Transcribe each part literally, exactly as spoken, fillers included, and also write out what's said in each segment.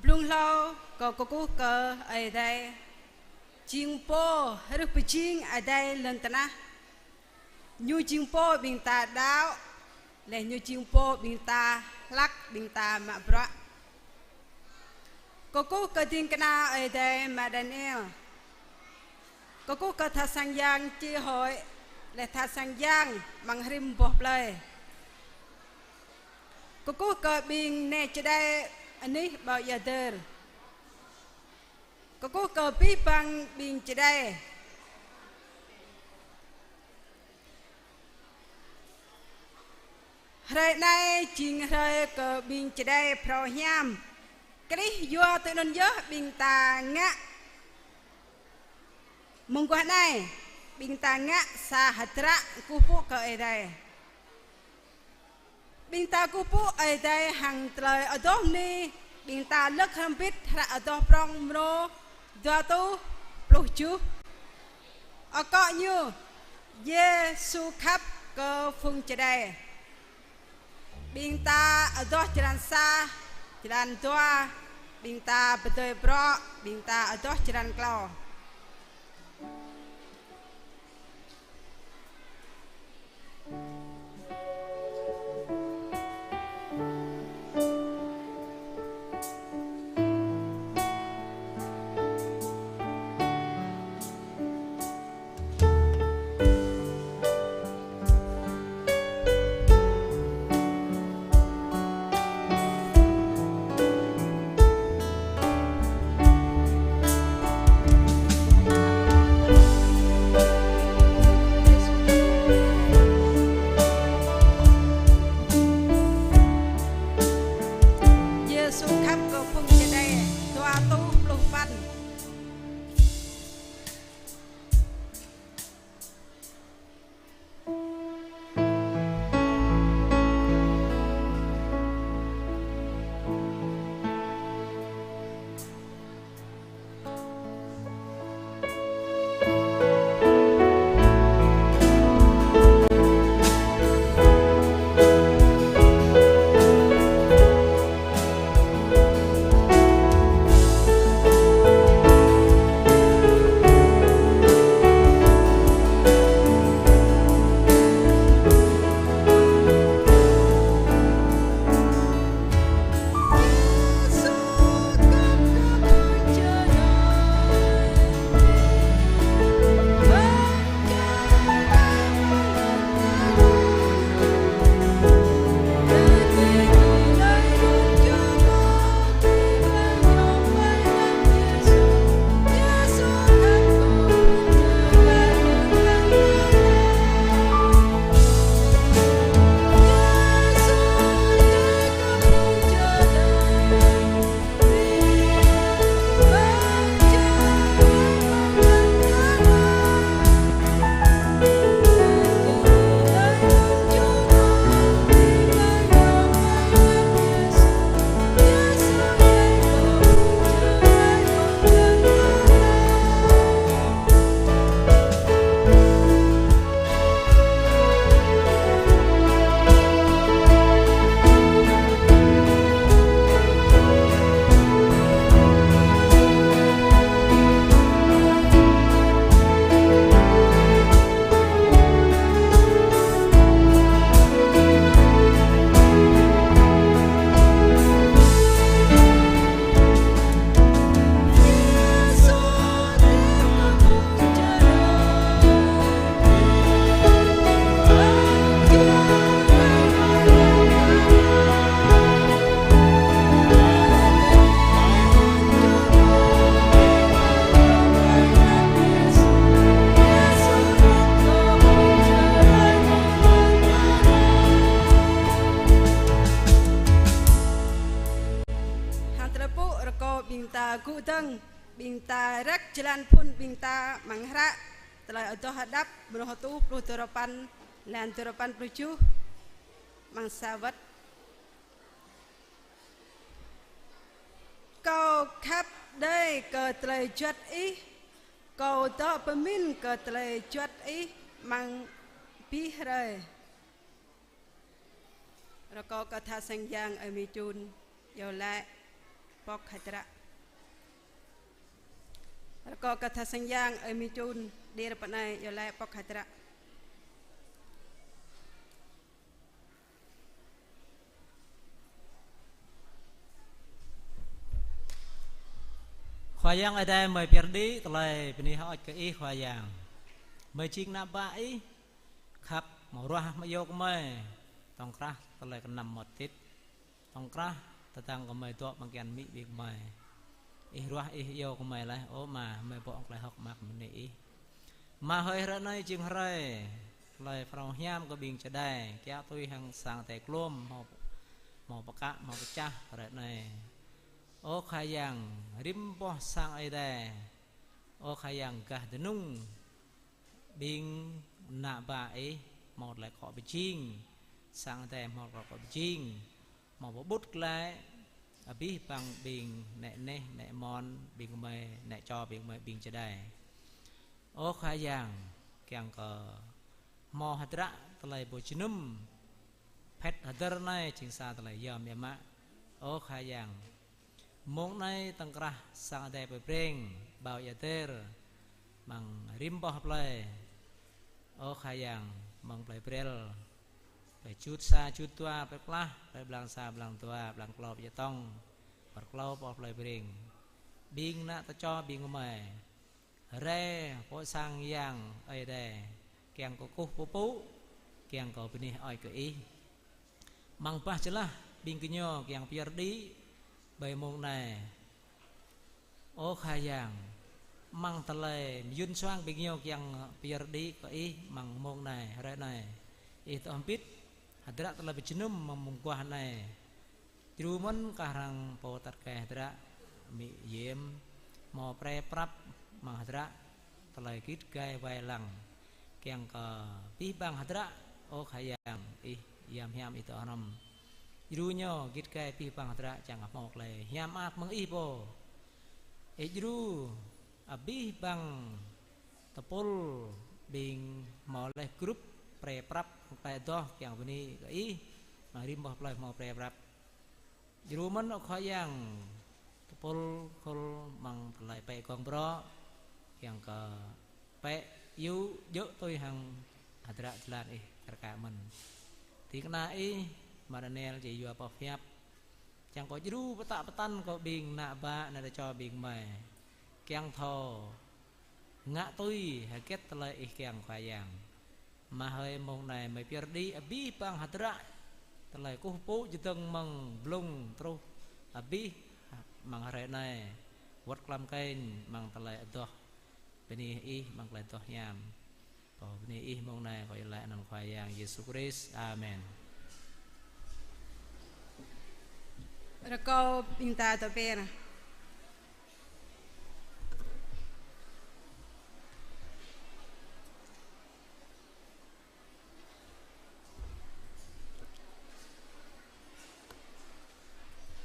Blung hlâo kâo kơkuh kơ Ơi Adai, jing pô hrih pơjing adai lŏn tơnah. Ñu jing pô ƀing ta đaŏ, laih ñu jing pô ƀing ta hlak, ƀing ta mă bruă. Kơkuh kơ ding kơna Ơi Adai Ama Daniel. Kơkuh kơ tha sang yang chi hội, laih tha sang yang amăng rĭm boh plơi. Kơkuh kơ ƀing nai čơđai anih ƀâo ia dơr. Kơkuh kơ abih bang ƀing čơđai. Hrơi anai jing hrơi kơ ƀing čơđai phrâo hiam. Krist yua tui anŭn yơh ƀing ta ngă. Mơguah anai, ƀing ta ngă sa hơdră kơkuh pơpŭ kơ Ơi Adai. Ƀing ta kơkuh pơpŭ Ơi Adai hăng tơlơi adoh bơni, ƀing ta lơ̆k hrŏm hơbĭt hră adoh prŏng mrô dua rơtuh pluh tơjuh. Akŏ ñu, Yêsu khăp kơ phung čơđai. Ƀing ta adoh črăn sa, črăn dua, ƀing ta pơdơi bruă, ƀing ta adoh črăn klâo. Yêsu khăp kơ phung čơđai, dua rơtuh pluh păn. Hăng tơlơi pơpŭ rơkâo ƀing ta gŭ dơ̆ng, ƀing ta răk jơlan phŭn ƀing ta amăng hră Tơlơi Adoh Hơđăp mrô hơtuh pluh duarơpăn, lan duarơpăn pluh tơjuh, amăng sa wơ̆t. Kâo khăp đơi kơ tơlơi juăt Ih, kâo dŏ pơmĭn kơ tơlơi juăt Ih amăng abih hrơi. Rơkâo kơ tha sang yang ơi Mi Čun iâu laĭ. pŏk hơdră. Rơkâo kơ tha sang yang ơi Mi Čun, đĭ rơpă anai iâu laĭ pŏk hơdră. Khua Yang Adai, gơmơi pơyơr đĭ tơlơi bơni hơơč kơ Ih, Khua Yang. Gơmơi jing ană bă Ih, khăp hmâo ruah hmâo iâu gơmơi, tŏng krah tơlơi kơnăm mơmŏt hơdip. Tŏng krah tơdang gơmơi dŏ amăng kian amĭ ƀing gơmơi. Ih ruah Ih iâu gơmơi laih, ơ Ama, gơmơi bŏ hăng tơlơi hơ̆k mơak mơ̆ng anai Ih. Ama hơi, hrơi anai jing hrơi tơlơi phrâo hiam kơ ƀing čơđai, kiaŏ tui hăng sang Adai klôm, hmâo, hmâo pơkă, hmâo pơčah hrơi anai. Ơ Khua Yang, rĭm boh sang Adai. Ơ Khua Yang, gah dơnung ƀing ană bă Ih hmâo tơlơi akŏ pơjing, sang Adai hmâo tơlơi akŏ pơjing, hmâo pơƀut glaĭ abih bang ƀing nĕ neh, nĕ mon, ƀing gơmơi, nĕ čô ƀing gơmơi, ƀing čơđai. Ơ Khua Yang, kiăng kơ hmâo hơdră tơlơi pơjơnum, phet hơdơr anai jing sa tơlơi yom biă mă. Ơ Khua Yang, mông anai tŏng krah sang Adai pơbreng, ƀâo ia der amăng rĭm boh plơi. Ơ Khua Yang, amăng plơi Brel, plơi Jut sa, Jut dua, plơi Klah, plơi Blang sa, Blang dua, Blang klâo, plơi Čơtŏng, pơ klâo boh plơi Breng. Ƀing ană tơčô ƀing gơmơi rai pơ sang Yang Adai, kiăng kơ kơkuh pơpŭ, kiăng kơ bơni hơơč kơ Ih. Amăng bah jơlah ƀing gơñu kiăng pơyơr đĭ ƀơi mông anai. Ơ Khua Yang, amăng tơlơi mơyŭn suang ƀing gơñu kiăng pơyơr đĭ kơ Ih amăng mông anai, hrơi anai. Ih dŏ hơbĭt hơdră tơlơi pơjơnum amăng mông guah anai. Djru mơ̆n kah arăng pô tăt gai hơdră, amĭ Yêm, hmâo pre prăp amăng hơdră tơlơi git gai wai lăng. Kiăng kơ abih bang hơdră, ơ Khua Yang, Ih yom hiam, Ih dŏ hrŏm. Djru ñu git gai abih bang hơdră čang hmâo tơlơi hiam mơak mơ̆ng Ih pô. Ih djru abih bang tơpul ƀing hmâo laih grup pre prăp tơlơi adoh kiăng bơni kơ Ih, amăng rĭm boh plơi hmâo pre prăp. Djru mơ̆n ơ Khua Yang, tơpul khul amăng tơlơi pĕ gong brŏ, kiăng kơ pĕ yŭ djơ̆ tui hăng hơdră jơlan Ih kar kaĭ mơ̆n. Ding kơna Ih, Ama Daniel či yua boh pơhiăp. Čang kơ djru pơtă pơtăn kơ ƀing ană bă, ană tơčô ƀing gơmơi. Kiăng thâo ngă tui hơget tơlơi Ih kiăng, Khua Yang. Ama hơi, mông anai gơmơi pơyơr đĭ abih bang hơdră tơlơi kơkuh pơpŭ, čơdơ̆ng mơ̆ng blung truh abih amăng hrơi anai, wơ̆t klăm kơnh amăng tơlơi adoh bơni Ih, amăng tơlơi adoh hiam. Kâo bơni Ih mông anai, kâo iâu laĭ amăng anăn Khua Yang Yêsu Krist. Amen. Rơkâo ƀing ta tơpĕ.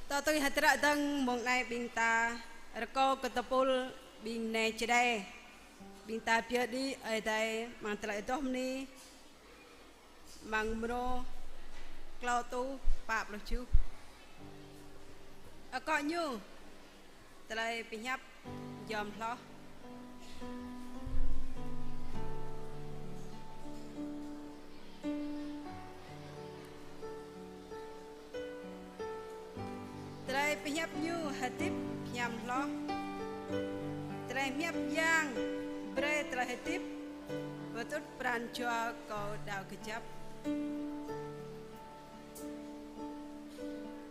Tơdơi hơdră dơ̆ng mông anai ƀing ta rơkâo kơ tơpul ƀing nai čơđai. Ƀing ta pơyơr đĭ Ơi Adai amăng tơlơi adoh bơni amăng mrô klâo rơtuh pă pluh tơjuh. Akŏ ñu, tơlơi pơhiăp yom hloh. Tơlơi pơhiăp ñu hơdip hiam hloh. Tơlơi pơhiăp Yang brơi tơlơi hơdip, pơtrŭt pran jua kâo đaŏ kơjăp.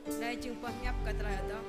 Anai jing boh pơhiăp kơ tơlơi adoh.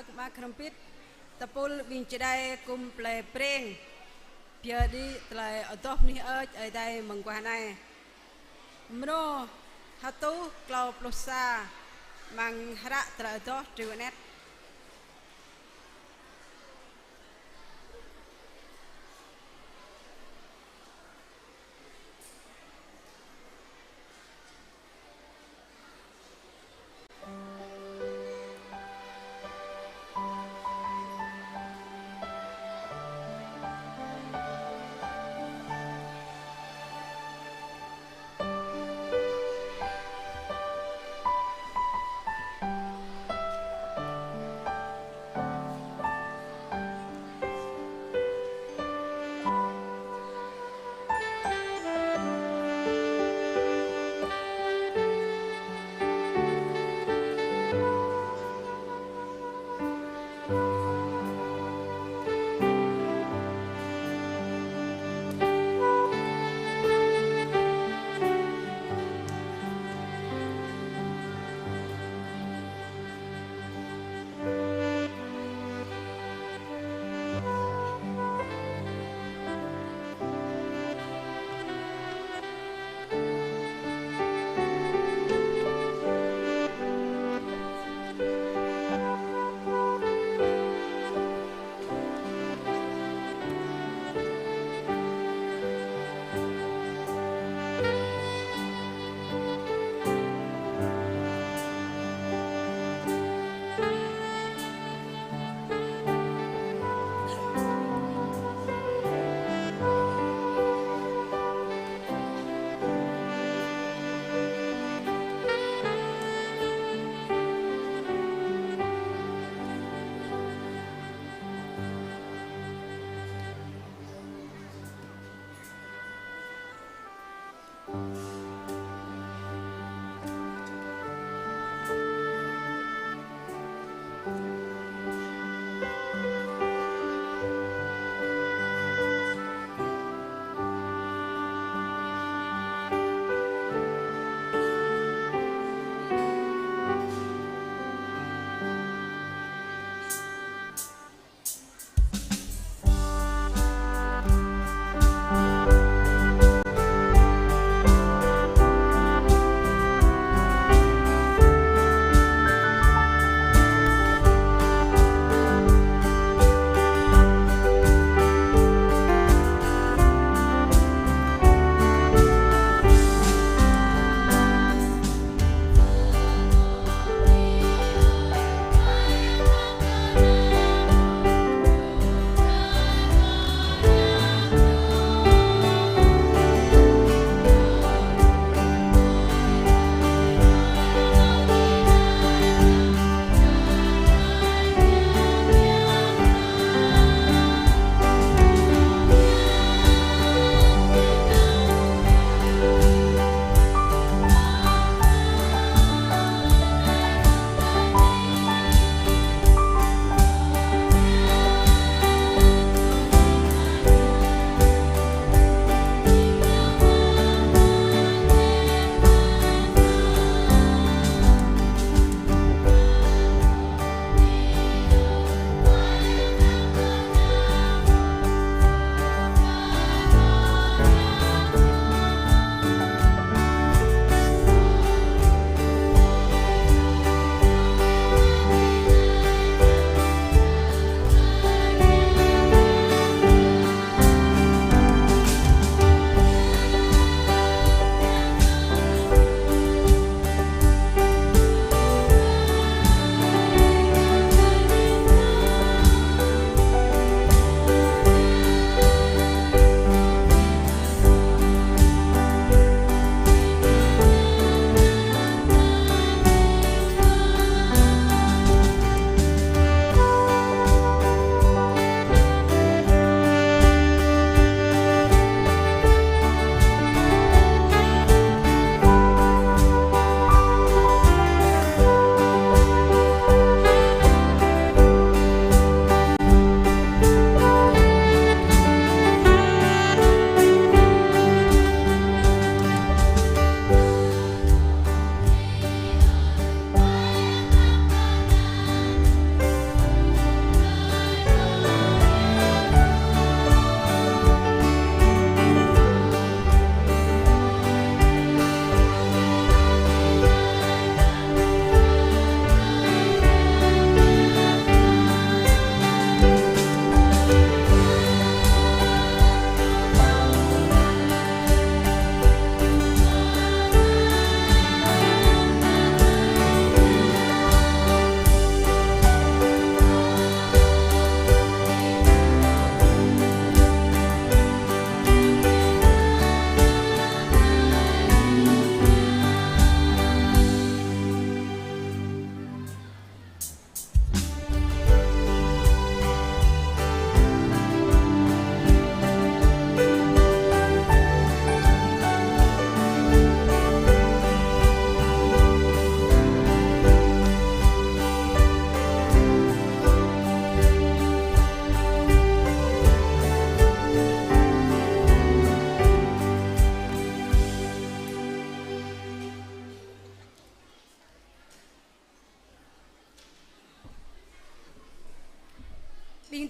Ama Krơmpit, tơpul ƀing čơđai kŭm plei Preng, pơyơr đĭ tơlơi adoh bơni hơơč Ơi Adai mơguah anai. Mrô hơtuh klâo pluh sa, amăng hră tơlơi adoh triu anet.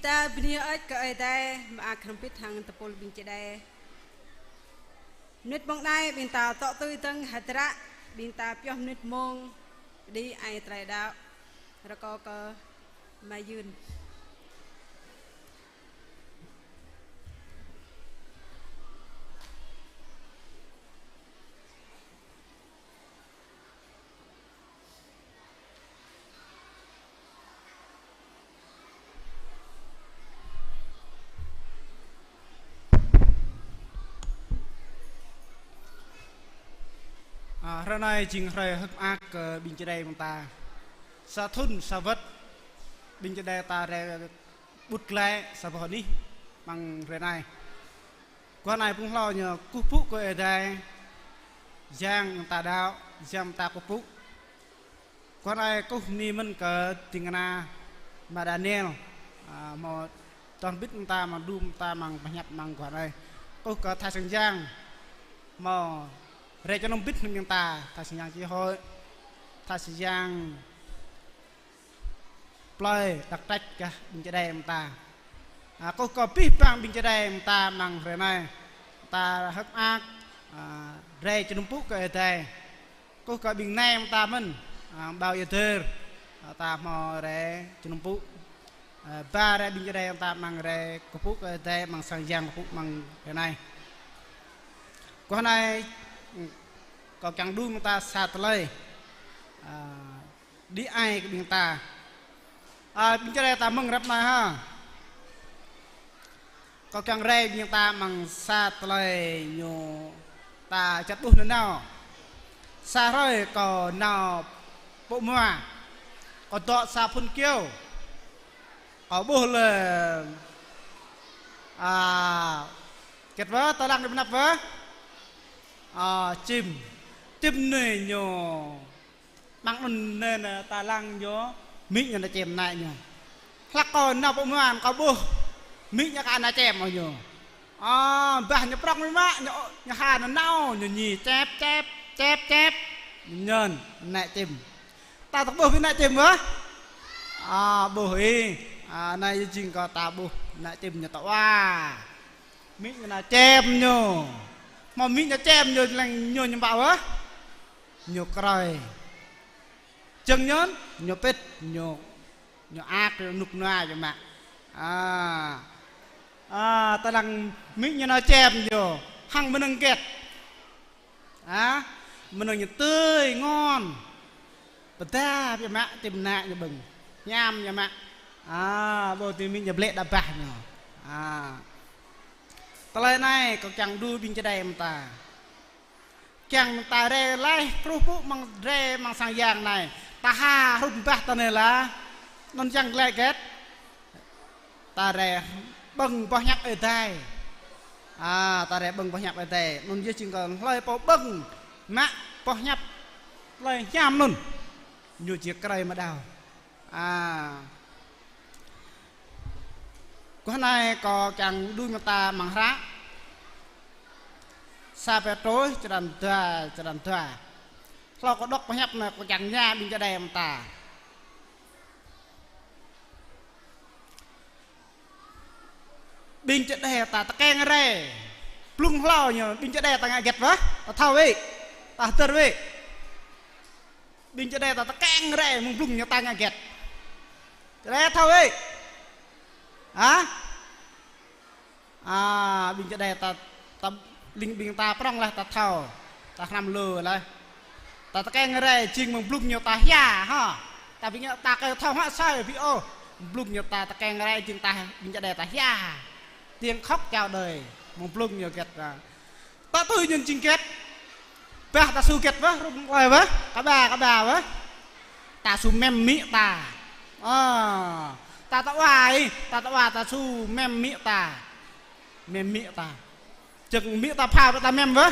Ta bơni hơơč kơ Ơi Adai, mơak hrŏm hơbĭt hăng tơpul ƀing čơđai. Mơnit mông anai ƀing ta tŏ tui dơ̆ng hơdră, ƀing ta pioh mơnit mông đĭ ai tơlơi đaŏ. Rơkâo kơ Ama Yưn. Ơ, hrơi anai jing hrơi hơ̆k mơak kơ ƀing čơđai mơ̆ng ta. Sa thŭn sa wơ̆t ƀing čơđai ta rai ƀut glaĭ sa boh anih mơ̆ng hrơi anai. Guah anai phung hlâo ñu kơkuh pơpŭ kơ Ơi Adai, yang ta đaŏ, yang ta kơkuh pơpŭ. Guah anai kơkuh bơni mơ̆n kơ ding kơna Ama Daniel, ơ, hmâo đon bit mơ̆ng ta, hmâo đu mơ̆ng ta, hmâo pơhiăp mơ̆ng guah anai. Kơkuh kơ Thai Sang Yang, hmâo rai jơnum bit mơ̆ng ta, Thai Sang Yang Chi Hội, Thai Sang Yang plơi đăk trăč kơ ƀing čơđai mơ̆ng ta. Ơ, kơkuh kơ abih bang ƀing čơđai mơ̆ng ta mơ̆ng hrơi anai. Ta hơ̆k mơak, ơ, rai jơnum pơpŭ kơ Ơi Adai. Kơkuh kơ ƀing nai mơ̆ng ta mơ̆n, ơ, ƀâo ia dơr, ơ, ta hmâo rai jơnum pơpŭ. Ơ, ba rai ƀing čơđai mơ̆ng ta mơ̆ng rai kơkuh pơpŭ kơ Ơi Adai, mơ̆ng Sang Yang kơkuh pơpŭ mơ̆ng hrơi anai. Guah anai, kâo kiăng đu mơ̆ng ta sa tơlơi. Ơ, đĭ ai kơ ƀing ta. Ơ, ƀing čơđai ta mơ̆ng rơ̆p anai hă. Kâo kiăng rai ƀing ta mơ̆ng sa tơlơi ñu ta čăt ƀuh nanao. Sa hrơi kâo nao pơ mua. Kâo dŏ sa phŭn kyâo. Kâo ƀuh lĕ, ơ, hơget wơ̆, ta lăng đĭ pơ anăp wơ̆. Ơ, čim. Čim anai ñu Mơ̆ng anŭn anai ta lăng ñu, amĭ ñu nao čem ană ñu. Hlăk kâo nao pơ mua kâo ƀuh amĭ ñu kơ ană čem ôh ñu. Ơ, bah ñu prŏng mơ̆ mă, ñu, ñu ha nao nao, ñu ñi čep, čep, čep, čep. Ñu anŭn, ană čem. Ta tơ̆k ƀuh ƀing ană čem wơ̆? Ơ, ƀuh ih. Ơ, anai jing kâo ta ƀuh ană čem ñu tơwa. Amĭ ñu nao čem ñu. Hmâo amĭ ñu čem ñu lăng ñu ñu ƀă wơ̆? Ñu krơi. Čơ̆ng ñu, ñu pĭt, ñu, ñu ak, ñu nuk nua ñu mă. Ơ. Ơ, ta lăng amĭ ñu nao čem ñu. Hăng mơnơ̆ng hơget. Ơ, mơnơ̆ng ñu tơi ngon. Pơdah biă mă, čem ană ñu ƀơ̆ng. Hiam ñu mă. Ơ, ƀu djơ̆ amĭ ñu blĕ đa bah ñu. Ơ. Tơlơi anai kâo kiăng đu ƀing čơđai mơ̆ng ta. Kiăng ta rai laih truh pơ mơ̆ng rai mơ̆ng sang yang anai. Ta ha hrŭm bah ta anai lah. Anŭn čang glĕ hơget. Ta rai ƀơ̆ng boh hiăp Ơi Adai. Ơ, ta rai ƀơ̆ng boh hiăp Ơi Adai. Anŭn yơh jing kơ hlơi pô ƀơ̆ng mă boh hiăp tơlơi hiam anŭn. Ñu či krơi mơđao. Ơ. Guah anai kâo kiăng đuaĭ mơ̆ng ta mơ̆ng hră. Sa Pêtrôs črăn dua, črăn dua. Hlâo kâo đŏk boh hiăp anai kâo kiăng ña ƀing čơđai mơ̆ng ta. Ƀing čơđai ta tơkeng rai. Blung hlâo ñu, ƀing čơđai ta ngă hơget wơ̆? Ta thâo wơ̆. Ta hơdơr wơ̆. Ƀing čơđai ta tơkeng rai, mơ̆ng blung ñu ta ngă hơget. Čơđai thâo wơ̆. Hă? Ơ, ƀing čơđai ta, ta, ƀing, ƀing ta prŏng laih ta thâo. Ta hrăm lu laih. Ta tơkeng rai jing mơ̆ng blung ñu ta hia, hă. Ta ƀing ta kơ thâo hă sai ƀu ôh. Blung ñu ta tơkeng rai jing ta, ƀing čơđai ta hia. Tiếng khóc chào đời. Mơ̆ng blung ñu hơget, ơ. Ta tui ñu jing hơget. Bah ta su hơget wơ̆, hrŭm tơlơi wơ̆, kơ ƀa, kơ ƀa wơ̆. Ta su mem amĭ ta. Ơ, ta tơwa ih, ta tơwa ta su mem amĭ ta. Mem amĭ ta. Čơ̆ng amĭ ta pha brơi ta mem wơ̆.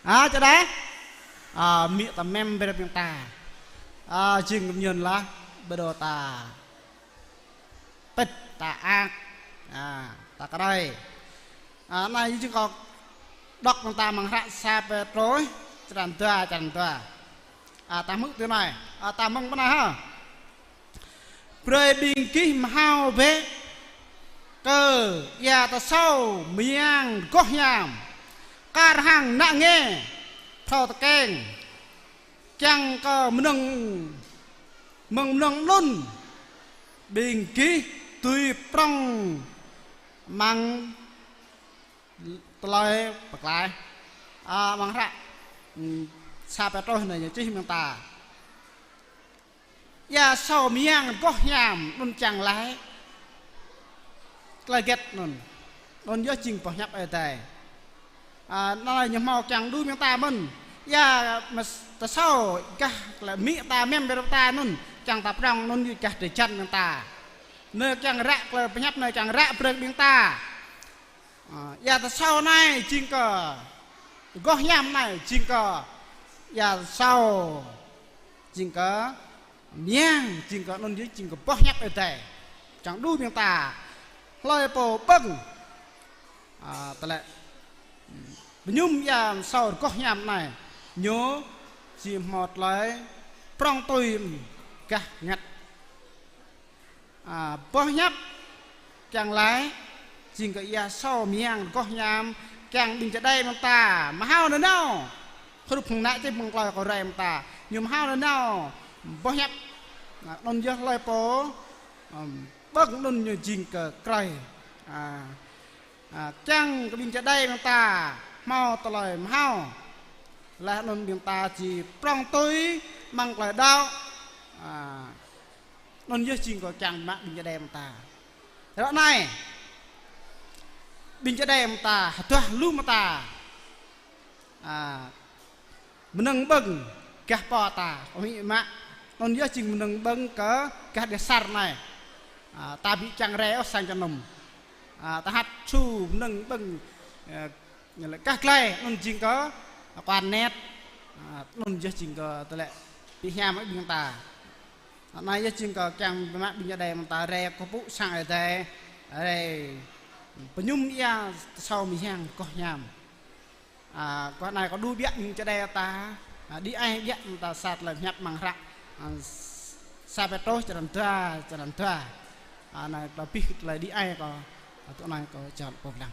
Hă, čơđai? Ơ, amĭ ta mem brơi ƀing ta. Ơ, jing kơ ñu lah, ƀơi dŏ ta. Pĭt ta ak, ơ, ta krơi. Ơ, anai jing kâo đŏk mơ̆ng ta mơ̆ng hră sa Pêtrôs, črăn dua, črăn dua. Ơ, ta hmư̆ tui anai, ơ, ta mơ̆ng pơ anai hă. Brơi ƀing gih mơhao bĕ, kơ ia tơsâo mơyang rơgoh hiam, kar hăng ană nge thâo tơkeng, kiăng kơ mơnơ̆ng, mơ̆ng mơnơ̆ng anŭn ƀing gih dưi prŏng amăng tơlơi pơklaih. A, amăng hră, ưm, sa Pêtrôs anai ñu čih mơ̆ng ta. Ia tơsâo mơyang rơgoh hiam anŭn čang laĭ tơlơi hơget anŭn? Anŭn yơh jing boh hiăp Ơi Adai. A, anai ñu hmâo kiăng đu mơ̆ng ta mơ̆n. Ia mơ̆ tơsâo gah tơlơi amĭ ta, mĕm ƀing ta anŭn, kiăng ta prŏng anŭn yơh gah drơi jăn mơ̆ng ta. Anai kiăng ră tơlơi pơhiăp anai kiăng ră brơi ƀing ta. A, ia tơsâo anai jing kơ, rơgoh hiam anai jing kơ ia tơsâo, jing kơ mơyang, jing kơ anŭn yơh jing kơ boh hiăp Ơi Adai. Čang đu ƀing ta hlơi pô ƀơ̆ng, a, tơlơi pơñum ia tơsâo rơgoh hiam anai, ñu či hmâo tơlơi prŏng tui gah ngăt. A, boh hiăp kiăng laĭ, jing kơ ia tơsâo mơyang rơgoh hiam, kiăng ƀing čơđai mơ̆ng ta mơhao nanao. Hrup hăng ană čih mơ̆ng tơlơi kâo rai mơ̆ng ta, ñu mơhao nanao boh hiăp. A, anŭn yơh hlơi pô, ưm, ƀơ̆ng anŭn ñu jing kơ krơi. A, a, kiăng kơ ƀing čơđai mơ̆ng ta hmâo tơlơi mơhao. Laih anŭn ƀing ta či prŏng tui amăng tơlơi đaŏ. A, anŭn yơh jing kơ kiăng mă ƀing čơđai mơ̆ng ta. Ră anai, ƀing čơđai mơ̆ng ta hơduah lu mơta. A, mơnơ̆ng ƀơ̆ng gah pô ta, ơ amĭ ama. Anŭn yơh jing mơnơ̆ng ƀơ̆ng kơ gah dêh asar anai. A, ta ƀu kiăng rai ôh sang jơnum. A, ta hăt su mơnơ̆ng ƀơ̆ng, ơ, ñu laĭ kah glai, anŭn jing kơ, a, kuan net. A, anŭn yơh jing kơ tơlơi ƀu hiam ƀing ta. Anai yơh jing kơ kiăng mă ƀing čơđai mơ̆ng ta rai kơkuh pơpŭ sang Ơi Adai, rai pơñum ia tơsâo mơyang rơgoh hiam. A, kơ anai kâo đu ƀiă ƀing čơđai ta, a, đĭ ai ƀiă mơ̆ng ta sa tơlơi pơhiăp amăng hră, a, sa Pêtrôs črăn dua, črăn dua. A, anai tơlơi abih tơlơi đĭ ai kâo, a, tui anai kâo čang pơblang.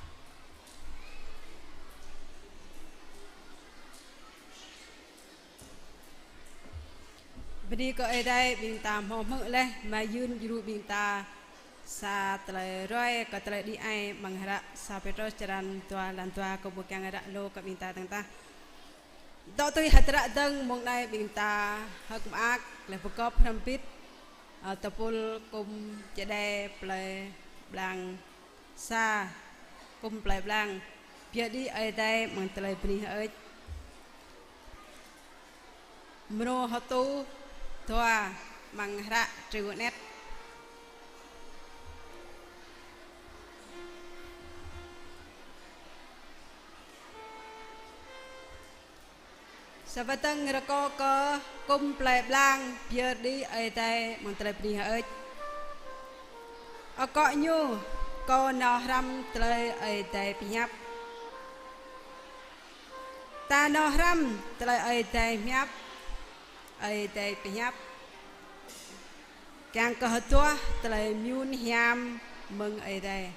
Bơni kơ Ơi Adai, ƀing ta hmâo hmư̆ laih, mơyun djru ƀing ta sa tơlơi ruai kơ tơlơi đĭ ai amăng hră sa Pêtrôs črăn dua, lan dua, kâo ƀu kiăng ră lu kơ ƀing ta dơ̆ng tah. Dŏ tui hơdră dơ̆ng mông anai ƀing ta hơ̆k mơak laih pơgop hrŏm hơbĭt, ơ, tơpul kŭm čơđai plơi Blang sa, kŭm plơi Blang, pơyơr đĭ Ơi Adai amăng tơlơi bơni hơơč. Mrô hơtu dua amăng hră triu anet. Sa wơ̆t dơ̆ng rơkâo kơ kŭm plơi Blang pơyơr đĭ Ơi Adai amăng tơlơi bơni hơơč. Akŏ ñu, kâo nao hrăm tơlơi Ơi Adai pơhiăp. Ta nao hrăm tơlơi Ơi Adai pơhiăp. Ơi Adai pơhiăp. Kiăng kơ hơduah tơlơi mơyun hiam mơ̆ng Ơi Adai.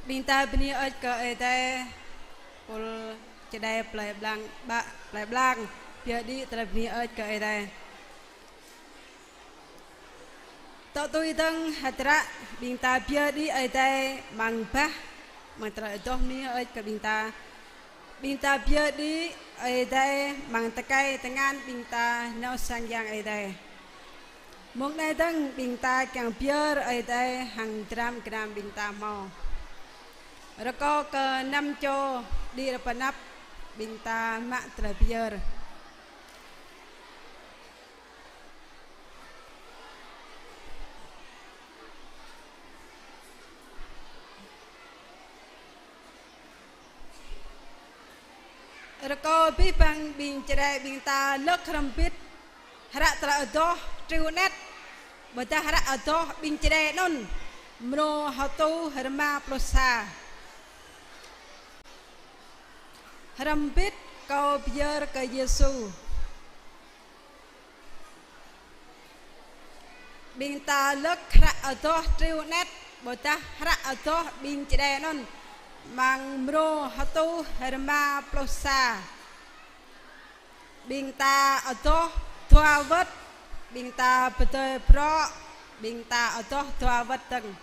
Ƀing ta bơni hơơč kơ Ơi Adai, pul čơđai plei Blang, ƀă plei Blang, pioh đĭ tơlơi bơni hơơč kơ Ơi Adai. Tŏ tui dơ̆ng hơdră ƀing ta pioh đĭ Ơi Adai amăng bah, amăng tơlơi adoh bơni hơơč kơ ƀing ta. Ƀing ta pioh đĭ Ơi Adai amăng tơkai tơngan ƀing ta nao sang yang Ơi Adai. Mông anai dơ̆ng ƀing ta kiăng pơyơr Ơi Adai hăng dram gơnam ƀing ta hmâo. Rơkâo kơ năm čô đĭ rơpa anăp ƀing ta mă tơlơi pơyơr. Rơkâo abih bang ƀing čơđai ƀing ta lơ̆k hrŏm hơbĭt hră tơlơi adoh triu anet, ƀôdah hră adoh ƀing čơđai anŭn, mrô hơtuh rơma pluh sa. Hrŏm hơbĭt kâo pơyơr kơ Yêsu. Ƀing ta lơ̆k hră adoh triu anet, ƀôdah hră adoh ƀing čơđai anŭn, amăng mrô hơtuh rơma pluh sa. Ƀing ta adoh dua wơ̆t, ƀing ta pơdơi brŏ, ƀing ta adoh dua wơ̆t dơ̆ng.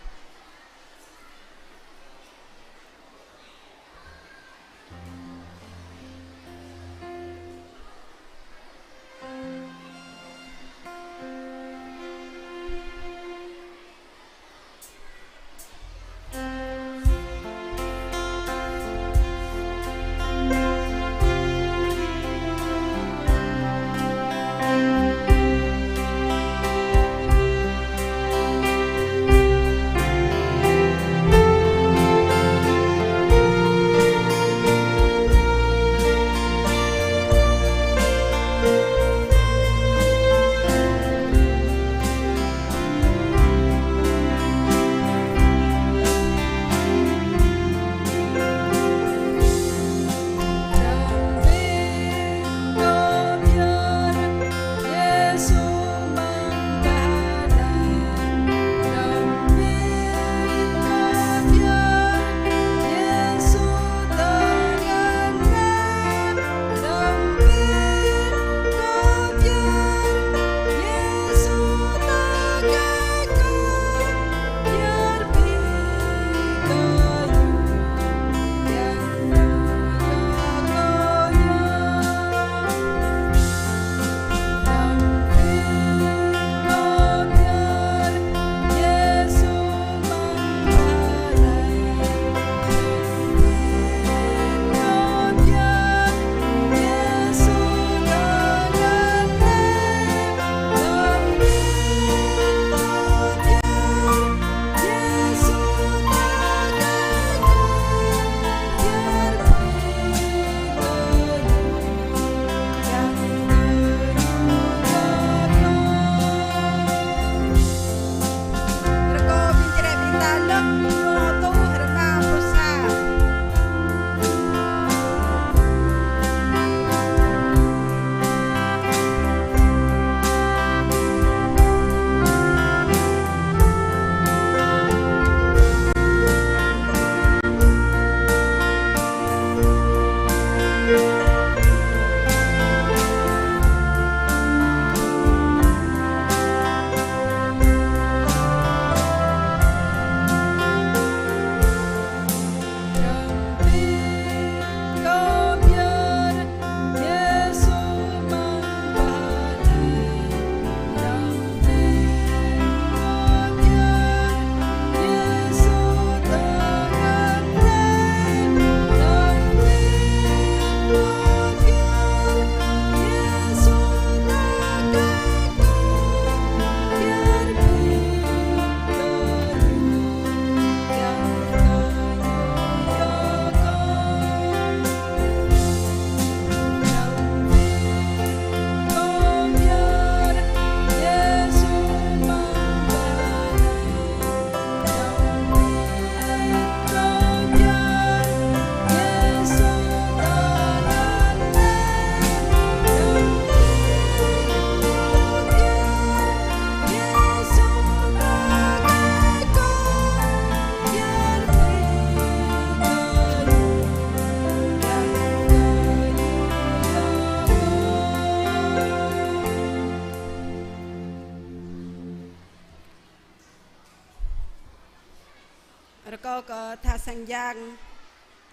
Yang,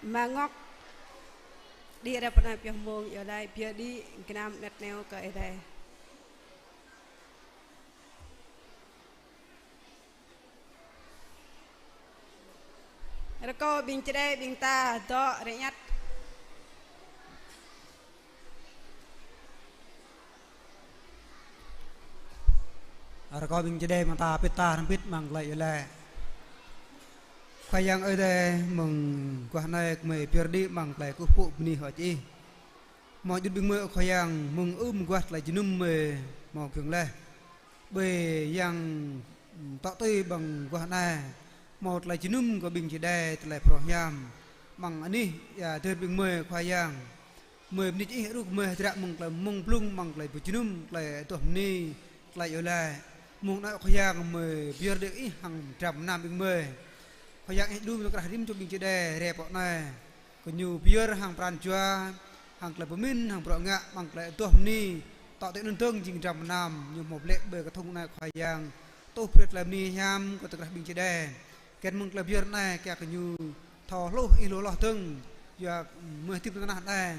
mơ̆ng ngŏ đĭ rai pơ anai pioh mông, yua laĭ pioh đĭ gơnam anet neo kơ Ơi Adai. Rơkâo ƀing čơđai ƀing ta dŏ rơñăt. Rơkâo ƀing čơđai mơ̆ng ta pĭt ta hrŏm hơbĭt amăng tơlơi iâu laĭ. Khua Yang Ơi Adai, mơ̆ng guah anai gơmơi pơyơr đĭ amăng tơlơi kơkuh pơpŭ bơni hơơč Ih. Hmâo djŭt ƀing gơmơi, ơ Khua Yang, mơ̆ng ưm guah tơlơi jơnum gơmơi hmâo giŏng laih. Ƀơi yang tŏ tui ƀơi guah anai, hmâo tơlơi jơnum kơ ƀing čơđai tơlơi phrâo hiam. Amăng anih ia dơr ƀing gơmơi, Khua Yang. Gơmơi bơni kơ Ih, rŭ gơmơi hơdră mơ̆ng tơlơi mông blung, mơ̆ng tơlơi pơjơnum, tơlơi adoh bơni, tơlơi iâu laĭ. Mông anai, Khua Yang, gơmơi pơyơr đĭ kơ Ih hăng dram gơnam ƀing gơmơi. Khua Yang, Ih đru mơ̆ng krah rĭm čô ƀing čơđai rai pơ anai. Kơ ñu pơyơr hăng pran jua, hăng tơlơi pơmĭn, hăng bruă ngă, amăng tơlơi adoh bơni. Tŏ tui anŭn dơ̆ng jing dram gơnam, ñu hmâo blĕ ƀơi kơthŭng anai, Khua Yang. Tuh brơi tơlơi bơni hiam kơ tơkrah ƀing čơđai. Kiăng mơ̆ng tơlơi pơyơr anai, kiăng kơ ñu thâo hluh Ih lu hloh dơ̆ng, yua gơmơi hơdip tơnah anai.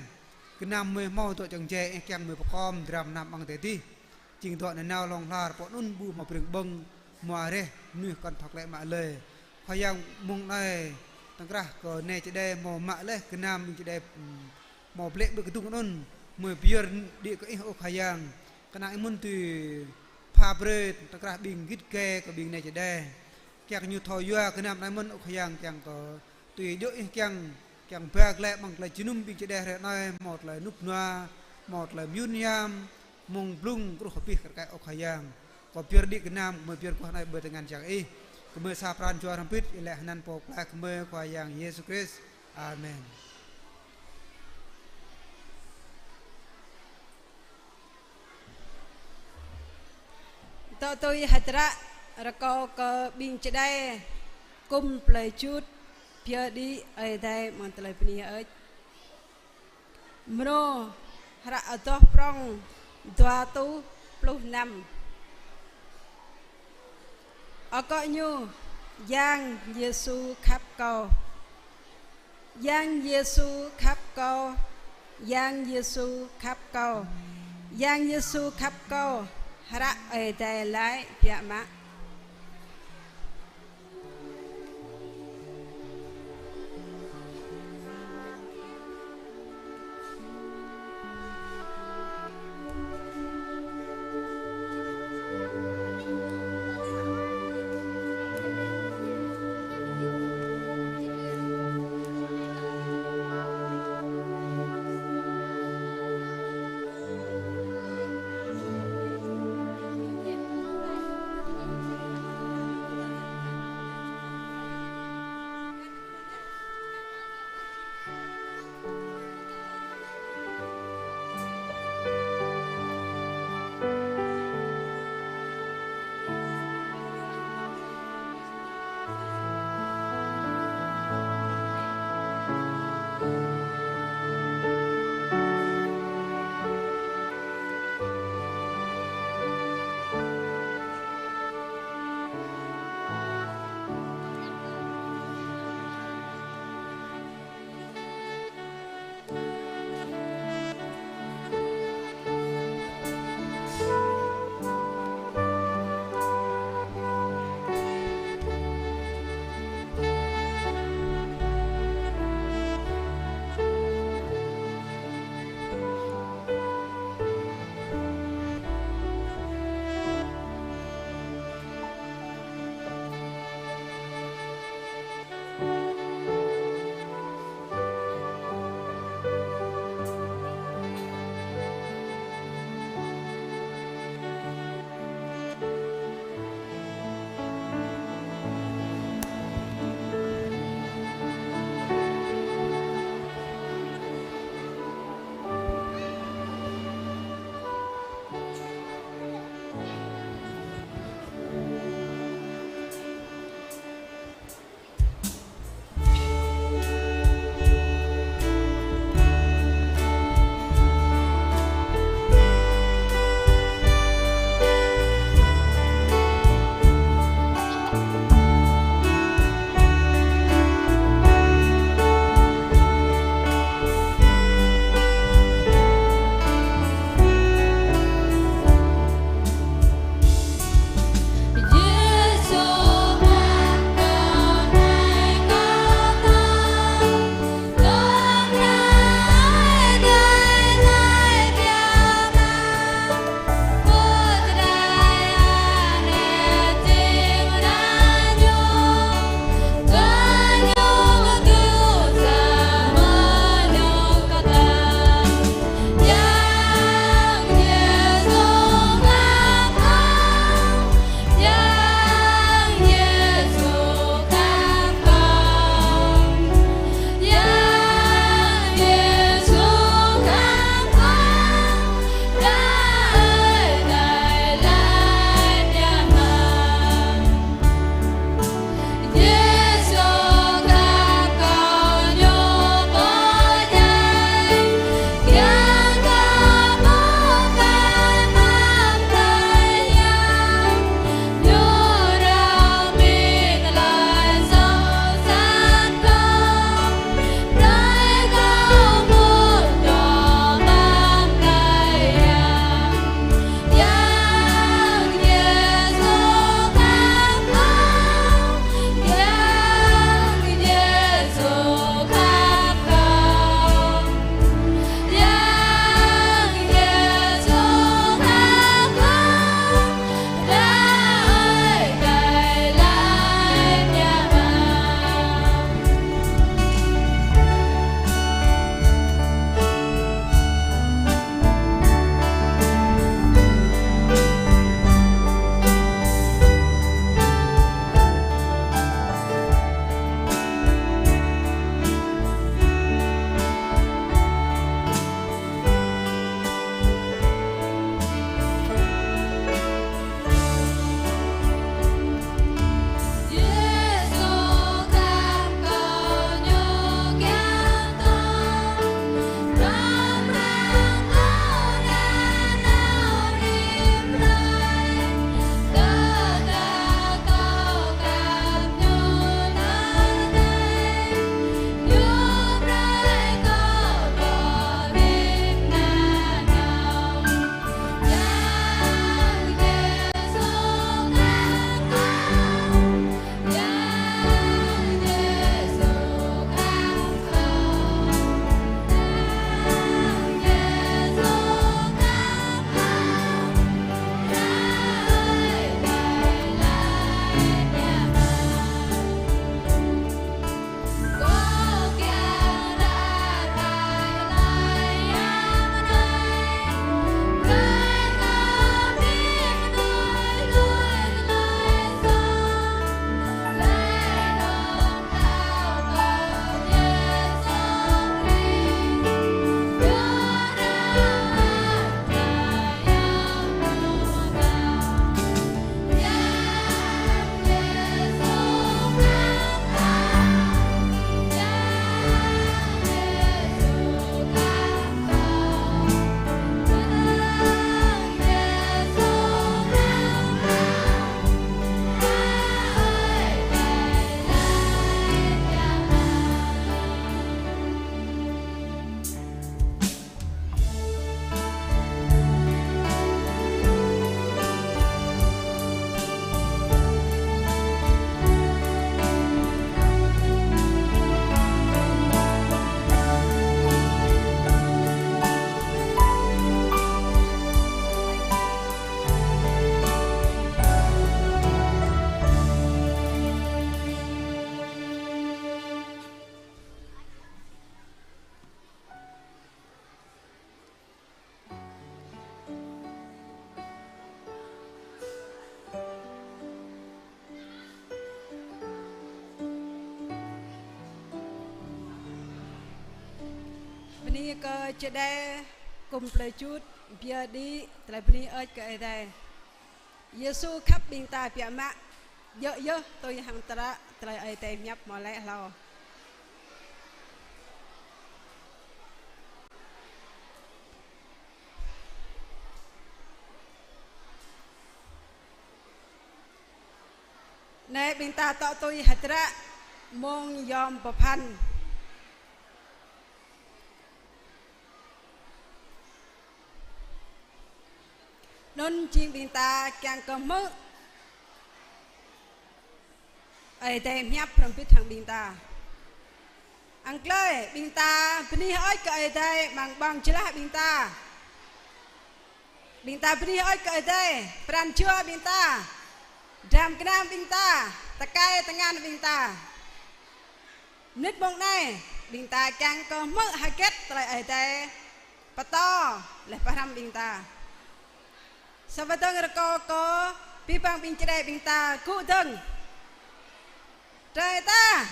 Gơnam gơmơi hmâo dŏ čang jai, Ih kiăng gơmơi pơkom dram gơnam amăng adai adih. Jing dŏ nanao hlŏng lar, pơ anŭn ƀu hmâo breng ƀơ̆ng, hmua reh, mơnuih kŏn thâo klĕ mă lơi. Khua Yang, mông anai, tơkrah kơ nai čơđai hmâo mă laih gơnam ƀing čơđai, ưm, hmâo blĕ ƀơi kơdŭng anŭn, gơmơi pơyơr đĭ kơ Ih, ơ Khua Yang. Kơnang Ih mơ̆n tui pha brơi tơkrah ƀing git gai kơ ƀing nai čơđai. Kiăng kơ ñu thâo yua gơnam anai mơ̆n, ơ Khua Yang, kiăng kơ tui djơ̆ Ih kiăng, kiăng ba glaĭ amăng tơlơi jơnum ƀing čơđai hrơi anai, hmâo tơlơi rơnŭk rơnua, hmâo tơlơi mơyŭn hiam, mông blung truh abih kar kaĭ, ơ Khua Yang. Kâo pơyơr đĭ gơnam, gơmơi pơyơr guah anai ƀơi tơngan Yang Ih. Gơmơi sa pran jua hrŏm hơbĭt, iâu laĭ hơnăn Pô Pơklaih gơmơi, Khua Yang Yêsu Krist. Amen. Tŏ tui hơdră, rơkâo kơ ƀing čơđai kŭm plơi čut, pơyơr đĭ Ơi Adai amăng tơlơi bơni hơơč. Mrô hră adoh prŏng dua rơtuh pluh năm. Akŏ ñu: Yang Yêsu khăp kâo. Yang Yêsu khăp kâo. Yang Yêsu khăp kâo. Yang Yêsu khăp kâo. Hră Ơi Adai laĭ biă mă. Kơ čơđai kŭm plơi čut, pơyơr đĭ tơlơi bơni hơơč kơ Ơi Adai. Yêsu khăp ƀing ta biă mă, djơ̆ yơh tui hăng tơlơi, tơlơi Ơi Adai pơhiăp hmâo laĭ hlâo. Anai ƀing ta dŏ tui hơdră mông yôm pơphan. Anŭn jing ƀing ta kiăng kơ hmư̆ Ơi Adai pơhiăp hrŏm hơbĭt hăng ƀing ta. Ang klơi, ƀing ta bơni hơơč kơ Ơi Adai amăng ƀơ̆ng jơlah ƀing ta. Ƀing ta bơni hơơč kơ Ơi Adai, pran jua ƀing ta, dram gơnam ƀing ta, tơkai tơngan ƀing ta. Mơnit mông anai, ƀing ta kiăng kơ hmư̆ hơget tơlơi Ơi Adai pơtô laih pơhrăm ƀing ta. Sa wơ̆t dơ̆ng rơkâo kơ abih bang ƀing čơđai ƀing ta gŭ dơ̆ng. Trơi ta.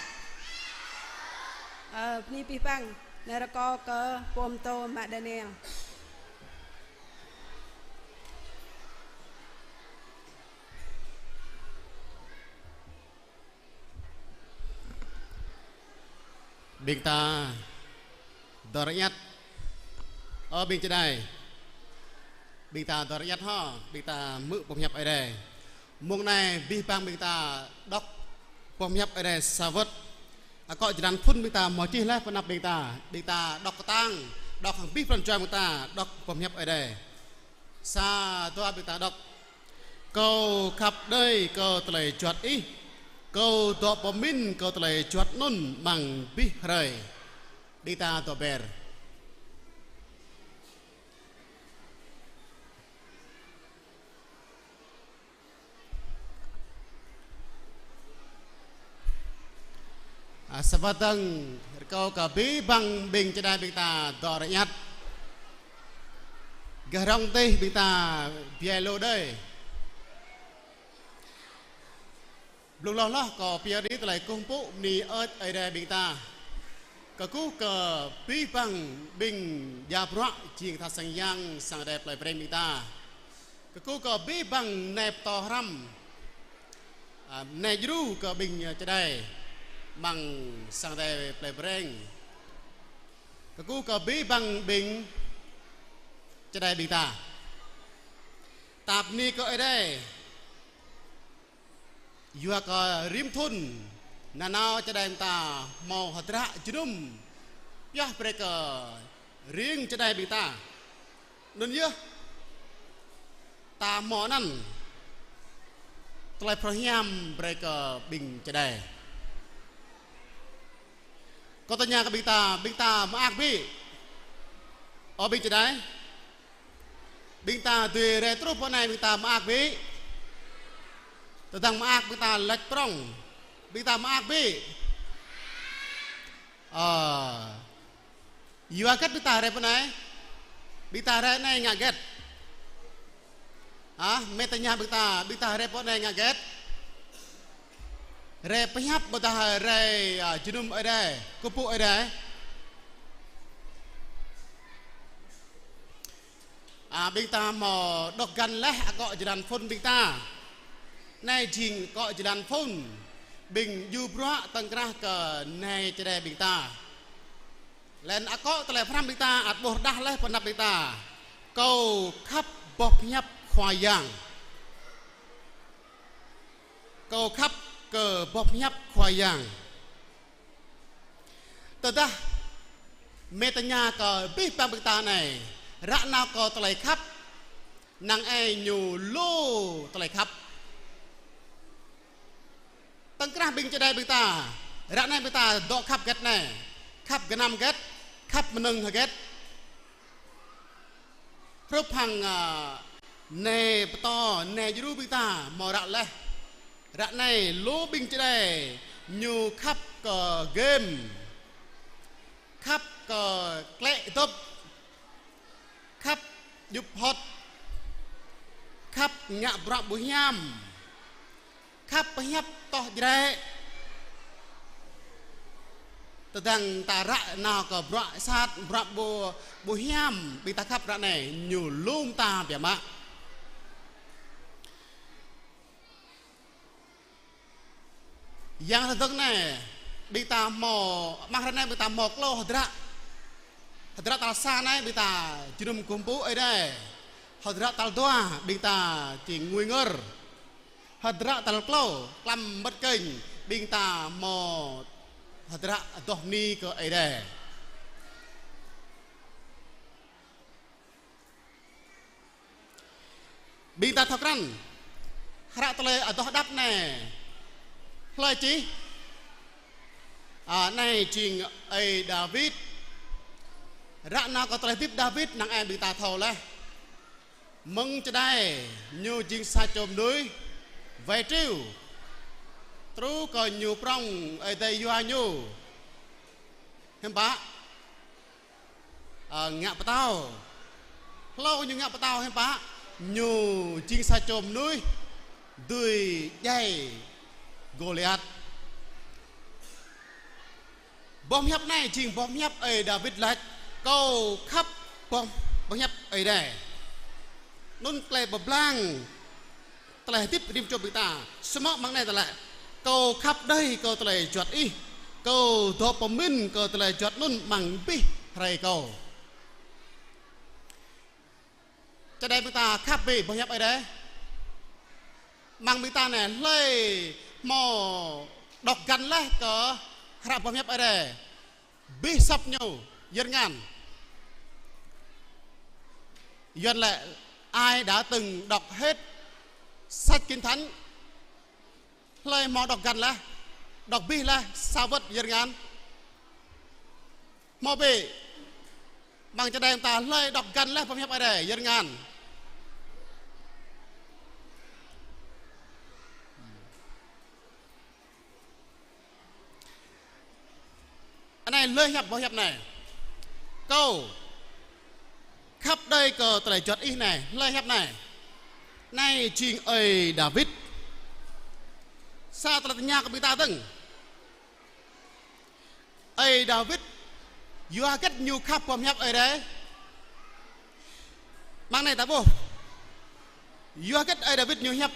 Ơ, bơni abih bang, anai rơkâo kơ pô pơtô mă Daniel. Ƀing ta dŏ rơñăt. Ơ ƀing čơđai. Ƀing ta dŏ rơñăt hŏ, ƀing ta hmư̆ boh pơhiăp Ơi Adai. Mông anai abih bang ƀing ta dŏ boh pơhiăp Ơi Adai sa wơ̆t. Akŏ jơlan phŭn ƀing ta hmâo čih laih pơ anăp ƀing ta. Ƀing ta dŏ kơtang, dŏ hăng abih pran jua ƀing ta, dŏ boh pơhiăp Ơi Adai. Sa dua ƀing ta dŏ. Kâo khăp đơi kơ tơlơi juăt Ih. Kâo dŏ pơmĭn kơ tơlơi juăt anŭn amăng abih hrơi. Ƀing ta dŏ ber. A, sa wơ̆t dơ̆ng rơkâo kơ abih bang ƀing čơđai ƀing ta dŏ rơñăt. Gah rŏng tih ƀing ta biă lu đơi. Blung hloh hloh kâo pơyơr đĭ tơlơi kơkuh pơpŭ bơni hơơč Ơi Adai ƀing ta. Kơkuh kơ abih bang ƀing djă bruă jing tha sang yang sang Ơi Adai plơi Breng ƀing ta. Kơkuh kơ abih bang nai pơtô hrăm. A, nai djru kơ ƀing čơđai amăng sang Ơi Adai plơi Breng. Kơkuh kơ abih bang ƀing čơđai ƀing ta. Ta bơni kơ Ơi Adai. Yua kơ rĭm thŭn nanao čơđai ƀing ta hmâo hơdră jơnum pioh brơi kơ riêng čơđai ƀing ta. Anŭn yơh ta hmâo anăn tơlơi phrâo hiam brơi kơ ƀing čơđai. Kâo tơña kơ ƀing ta, ƀing ta mơak ƀĭ? Ơ ƀing čơđai. Ƀing ta dưi rai truh pơ anai ƀing ta mơak ƀĭ? Tơdang mơak ƀing ta laĭ prŏng. Ƀing ta mơak ƀĭ? Ơ. Yua hơget ƀing ta rai pơ anai? Ƀing ta rai anai ngă hơget? Hă, mơi tơña ƀing ta, ƀing ta rai pơ anai ngă hơget? Rai pơhiăp ƀôdah rai, a, jơnum Ơi Adai, kơkuh pơpŭ Ơi Adai? A, ƀing ta hmâo dŏ găn laih akŏ jơlan phŭn ƀing ta. Anai jing akŏ jơlan phŭn ƀing djru bruă tơ̆ng krah kơ nai čơđai ƀing ta. Laih anŭn akŏ tơlơi pơhrăm ƀing ta ăt ƀuh rơđah laih pơ anăp ƀing ta. Kâo khăp boh pơhiăp Khua Yang. Kâo khăp kơ boh pơhiăp Khua Yang. Tơdah mơi tơña kơ abih bang ƀing ta anai, ră nao kơ tơlơi khăp, năng ai ñu lu tơlơi khăp. Tơ̆ng krah ƀing čơđai ƀing ta, ră anai ƀing ta dŏ khăp hơget anai, khăp gơnam hơget, khăp mơnơ̆ng hơget. Hrup hăng, a, nai pơtô, nai djru ƀing ta hmâo ră laih. Ră anai lu ƀing čơđai ñu khăp kơ game, khăp kơ klĕ dŏp, khăp djŭp hŏt, khăp ngă bruă ƀu hiam, khăp pơhiăp toh jrĕ. Tơdang ta ră nao kơ bruă sat, bruă ƀu, ƀu hiam, ƀing ta khăp ră anai, ñu lŏm ta biă mă. Yang hơdơ̆ng anai, ƀing ta hmâo, mơ̆ng hrơi anai ƀing ta hmâo klâo hơdră. Hơdră tal sa anai ƀing ta jơnum kơkuh pơpŭ Ơi Adai. Hơdră tal dua ƀing ta či ngui ngor. Hơdră tal klâo, klăm mơ̆t kơnh, ƀing ta hmâo hơdră adoh bơni kơ Ơi Adai. Ƀing ta thâo krăn, hră tơlơi adoh đăp anai, hlơi čih? A, anai jing ơi Dawid. Ră nao kơ tơlơi hơdip Dawid, năng ai ƀing ta thâo laih. Mơ̆ng čơđai ñu jing sa čô mơnuih wai triu. Truh kơ ñu prŏng Ơi Adai yua ñu. Hiư̆m pă? A, ngă pơtao. Hlâo ñu ngă pơtao hiư̆m pă? Ñu jing sa čô mơnuih dưi djai Gôliat. Boh pơhiăp anai jing boh pơhiăp Ơi Dawid laĭ: Kâo khăp boh, boh pơhiăp Ơi Adai. Anŭn tơlơi pơblang tơlơi hơdip rĭm čô ƀing ta. Samơ̆ mơ̆ng anai ta laĭ: Kâo khăp đơi kơ tơlơi juăt Ih, kâo dŏ pơmĭn kơ tơlơi juăt anŭn amăng abih hrơi kâo. Čơđai ƀing ta khăp bĕ boh pơhiăp Ơi Adai. Mơ̆ng ƀing ta anai hlơi hmâo đŏk găn laih kơ hră boh pơhiăp Ơi Adai? Abih asăp ñu, yơr tơngan. Yuan laĭ: Ai đã từng đọc hết sách Kinh Thánh? Hlơi hmâo đŏk găn laih, đŏk abih laih, sa wơ̆t yơr tơngan. Hmâo bĕ. Mơ̆ng čơđai ƀing ta hlơi đŏk găn laih boh pơhiăp Ơi Adai, yơr tơngan. Anai hlơi hiăp boh pơhiăp anai: Kâo khăp đơi kơ tơlơi juăt Ih anai. Hlơi hiăp anai? Anai jing ơi Dawid. Sa tơlơi tơña kơ ƀing ta dơ̆ng. Ơi Dawid, yua hơget ñu khăp boh pơhiăp Ơi Adai? Mơ̆ng anai ta ƀuh. Yua hơget ơi Dawid ñu hiăp,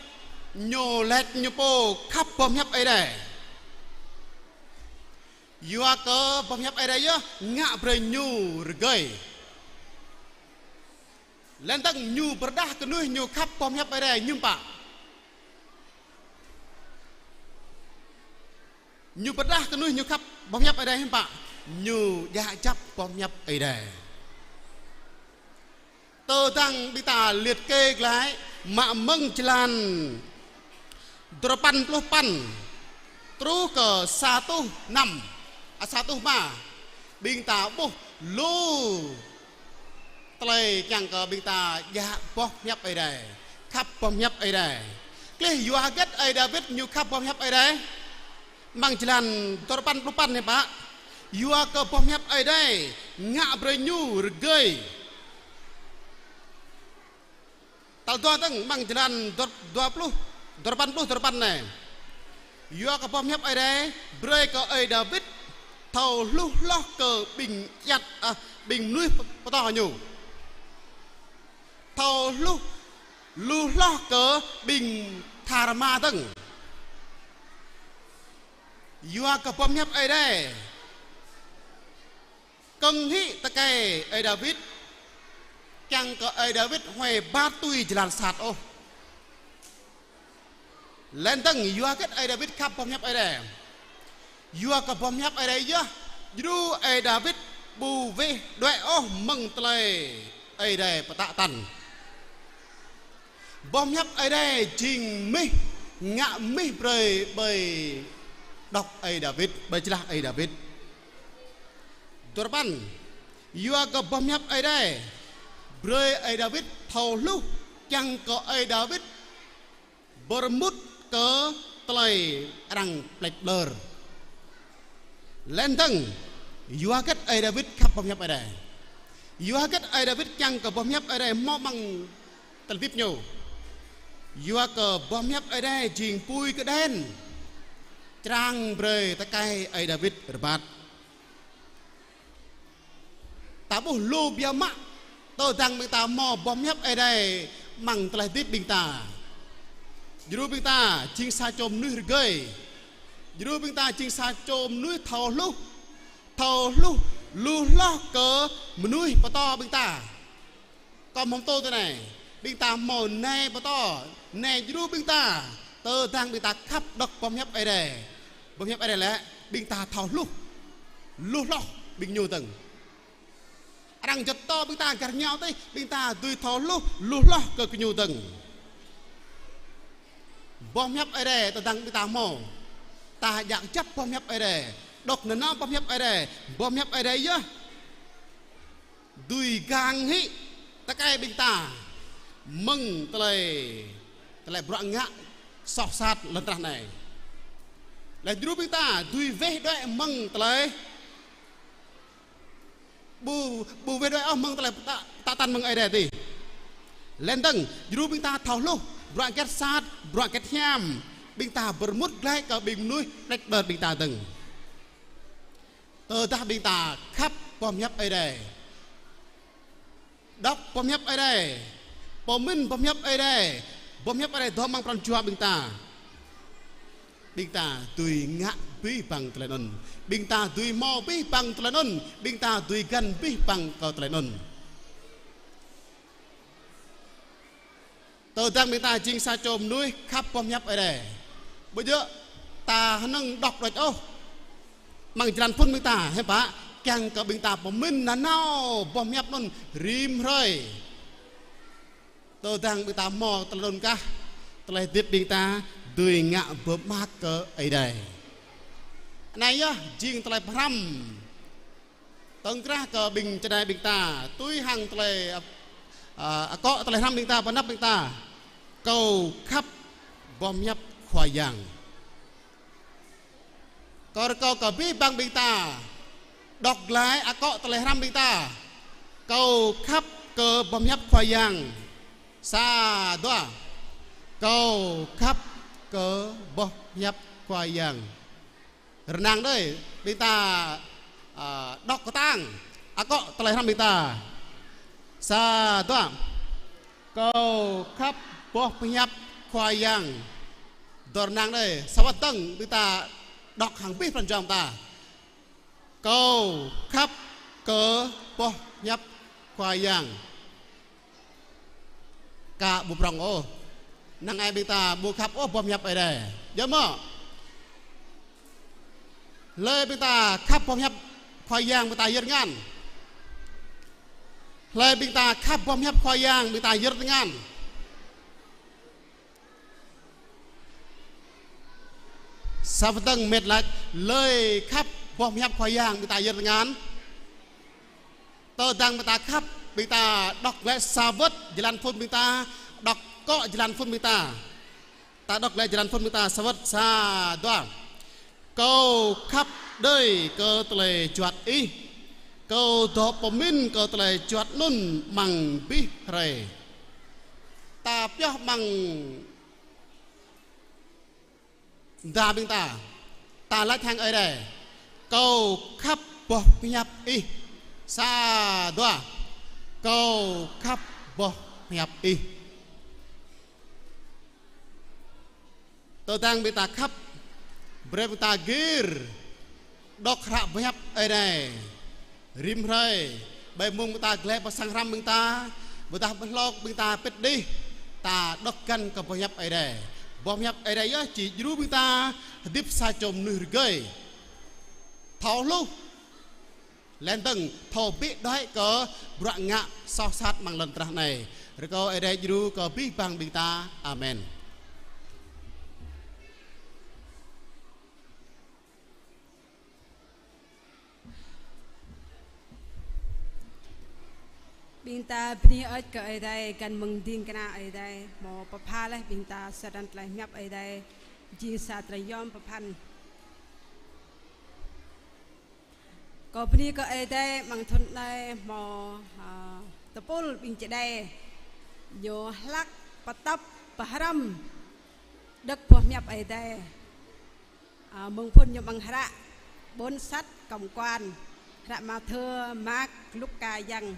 ñu laĭ ñu pô khăp boh pơhiăp Ơi Adai? Yua kơ boh pơhiăp Ơi Adai yơh ngă brơi ñu rơgơi. Laih dơ̆ng ñu pơrơđah kơ mơnuih ñu khăp boh pơhiăp Ơi Adai hiư̆m pă? Ñu pơrơđah kơ mơnuih ñu khăp boh pơhiăp Ơi Adai hiư̆m pă? Ñu djă kjăp boh pơhiăp Ơi Adai. Tơdang ƀing ta liệt kê glaĭ mă mơ̆ng jơlan duapăn pluh păn truh kơ sa rơtuh năm, a, sa rơtuh rơma, ƀing ta ƀuh lu tơlơi kiăng kơ ƀing ta djă boh pơhiăp Ơi Adai, khăp boh pơhiăp Ơi Adai. Klih yua hơget ơi Dawid ñu khăp boh pơhiăp Ơi Adai? Mơ̆ng jơlan duapăn pluh păn anai pă, yua kơ boh pơhiăp Ơi Adai ngă brơi ñu rơgơi. Tal dua dơ̆ng, mơ̆ng jơlan dua, dua pluh, duapăn pluh, duapăn anai. Yua kơ boh pơhiăp Ơi Adai brơi kơ ơi Dawid thâo hluh hloh kơ ƀing ayăt, a, ƀing mơnuih pơtô ñu. Thâo hluh, hluh hloh kơ ƀing tha rơma dơ̆ng. Yua kơ boh pơhiăp Ơi Adai kơ̆ng hĭ tơkai ơi Dawid, kiăng kơ ơi Dawid huai ƀă tui jơlan sat ôh. Laih dơ̆ng yua hơget ơi Dawid khăp boh pơhiăp Ơi Adai? Yua kơ boh pơhiăp Ơi Adai yơh djru ơi Dawid ƀu weh đuaĭ ôh mơ̆ng tơlơi Ơi Adai pơtă tăn. Boh pơhiăp Ơi Adai jing mih, ngă mih brơi ƀơi đŏk ơi Dawid, ƀơi jơlah ơi Dawid. Duapăn, yua kơ boh pơhiăp Ơi Adai brơi ơi Dawid thâo hluh, kiăng kơ ơi Dawid pơrơmut kơ tơlơi arăng plĕč ƀlơr. Laih dơ̆ng, yua hơget ơi Dawid khăp boh pơhiăp Ơi Adai? Yua hơget ơi Dawid kiăng kơ boh pơhiăp Ơi Adai hmâo amăng tơlơi hơdip ñu? Yua kơ boh pơhiăp Ơi Adai jing apui kơđen črang brơi tơkai ơi Dawid rơbat. ta ƀuh lu biă mă, tơdang ƀing ta hmâo boh pơhiăp Ơi Adai amăng tơlơi hơdip ƀing ta. Djru ƀing ta jing sa čô mơnuih rơgơi. Djru ƀing ta jing sa čô mơnuih thâo hluh, thâo hluh lu hloh kơ mơnuih pơtô ƀing ta. Kâo hmâo pơtô tui anai, ƀing ta hmâo nai pơtô, nai djru ƀing ta, tơdang ƀing ta khăp đŏk boh pơhiăp Ơi Adai. Boh pơhiăp Ơi Adai lĕ, ƀing ta thâo hluh lu hloh ƀing ñu dơ̆ng. Arăng juăt pơtô ƀing ta gah rơngiao adih, ƀing ta dưi thâo hluh lu hloh kơ gơñu dơ̆ng. Boh pơhiăp Ơi Adai tơdang ƀing ta hmâo, ta djă kơjăp boh pơhiăp Ơi Adai, đŏk nanao boh pơhiăp Ơi Adai. Boh pơhiăp Ơi Adai yơh dưi gang hĭ tơkai ƀing ta mơ̆ng tơlơi, tơlơi bruă ngă soh sat lŏn tơnah anai. Laih djru ƀing ta dưi weh đuaĭ mơ̆ng tơlơi ƀu, ƀu weh đuaĭ ôh mơ̆ng tơlơi pơtă-, pơtă tăn mơ̆ng Ơi Adai adih. Laih dơ̆ng, djru ƀing ta thâo hluh bruă hơget sat, bruă hơget hiam, ƀing ta pơrmŭt glaĭ kơ ƀing mơnuih đĕč đơr ƀing ta dơ̆ng. Tơdah ƀing ta khăp boh pơhiăp Ơi Adai, đŏk boh pơhiăp Ơi Adai, pơmĭn boh pơhiăp Ơi Adai, boh pơhiăp Ơi Adai dŏ amăng pran jua ƀing ta, ƀing ta dưi ngă abih bang tơlơi anŭn. Ƀing ta dưi hmâo abih bang tơlơi anŭn. Ƀing ta dưi găn abih bang kơ tơlơi anŭn. Tơdang ƀing ta jing sa čô mơnuih khăp boh pơhiăp Ơi Adai, ƀu djơ̆ ta hơnơ̆ng đŏk đôč ôh amăng jơlan phŭn ƀing ta, hiư̆m pă, kiăng kơ ƀing ta pơmĭn nanao boh pơhiăp anŭn rĭm hrơi. Tơdang ƀing ta hmâo tơlơi anŭn kah, tơlơi hơdip ƀing ta dưi ngă pơmơak kơ Ơi Adai. Anai yơh jing tơlơi pơhrăm tơ̆ng krah kơ ƀing čơđai ƀing ta, tui hăng tơlơi, ơ, akŏ tơlơi hrăm ƀing ta, pơanăp ƀing ta: Kâo khăp boh pơhiăp Khua Yang. Kâo rơkâo kơ abih bang ƀing ta đŏk glaĭ akŏ tơlơi hrăm ƀing ta: Kâo khăp kơ boh pơhiăp Khua Yang. Sa, dua. Kâo khăp kơ boh pơhiăp Khua Yang. Rơnang đơi, ƀing ta, ơ, đŏk kơtang akŏ tơlơi hrăm ƀing ta. Sa, dua. Kâo khăp boh pơhiăp Khua Yang. Dua rơnang đơi, sa wơ̆t dơ̆ng ƀing ta đŏk hăng abih pran jua ta: Kâo khăp kơ boh pơhiăp Khua Yang. Ka ƀu prŏng ôh. Năng ai ƀing ta ƀu khăp ôh boh pơhiăp Ơi Adai. Djơ̆ mơ̆? Hlơi ƀing ta khăp boh pơhiăp Khua Yang ƀing ta yơr tơngan. Hlơi ƀing ta khăp boh pơhiăp Khua Yang ƀing ta yơr tơngan. Sa wơ̆t dơ̆ng mĕt laĭ: Hlơi khăp boh pơhiăp Khua Yang ƀing ta yơr tơngan. Tơdang ƀing ta khăp, ƀing ta đŏk glaĭ sa wơ̆t jơlan phŭn ƀing ta, đŏk akŏ jơlan phŭn ƀing ta. Ta đŏk glaĭ jơlan phŭn ƀing ta sa wơ̆t, sa, dua. Kâo khăp đơi kơ tơlơi juăt Ih. Kâo dŏ pơmĭn kơ tơlơi juăt anŭn amăng abih hrơi. Ta pioh amăng mơda ƀing ta. Ta laĭ hăng Ơi Adai: Kâo khăp boh pơhiăp Ih. Sa, dua. Kâo khăp boh pơhiăp Ih. Tơdang ƀing ta khăp, brơi ƀing ta gir đŏk hră pơhiăp Ơi Adai rĭm hrơi. Ƀơi mông ƀing ta glaĭ pơ sang hrăm ƀing ta, ƀôdah ƀơi hlŏk ƀing ta pĭt đih, ta đŏk găn kơ boh pơhiăp Ơi Adai. Boh pơhiăp Ơi Adai yơh či djru ƀing ta hơdip sa čô mơnuih rơgơi, thâo hluh, laih dơ̆ng thâo bĭ đuaĭ kơ bruă ngă soh sat amăng lŏn tơnah anai. Rơkâo Ơi Adai djru kơ abih bang ƀing ta. Amen. Ƀing ta bơni hơơč kơ Ơi Adai, găn mơ̆ng ding kơna Ơi Adai, hmâo pơpha laih ƀing ta sa črăn tơlơi pơhiăp Ơi Adai, jing sa tơlơi yom pơphan. Kâo bơni kơ Ơi Adai, amăng thŭn anai hmâo, a, tơpul ƀing čơđai ñu hlak pơtăp pơhrăm đŏk boh pơhiăp Ơi Adai. A, mơ̆ng phŭn ñu amăng hră ƀôn sat Cộng Quan. Hră Mathiơ, Mark, Luka, Yang.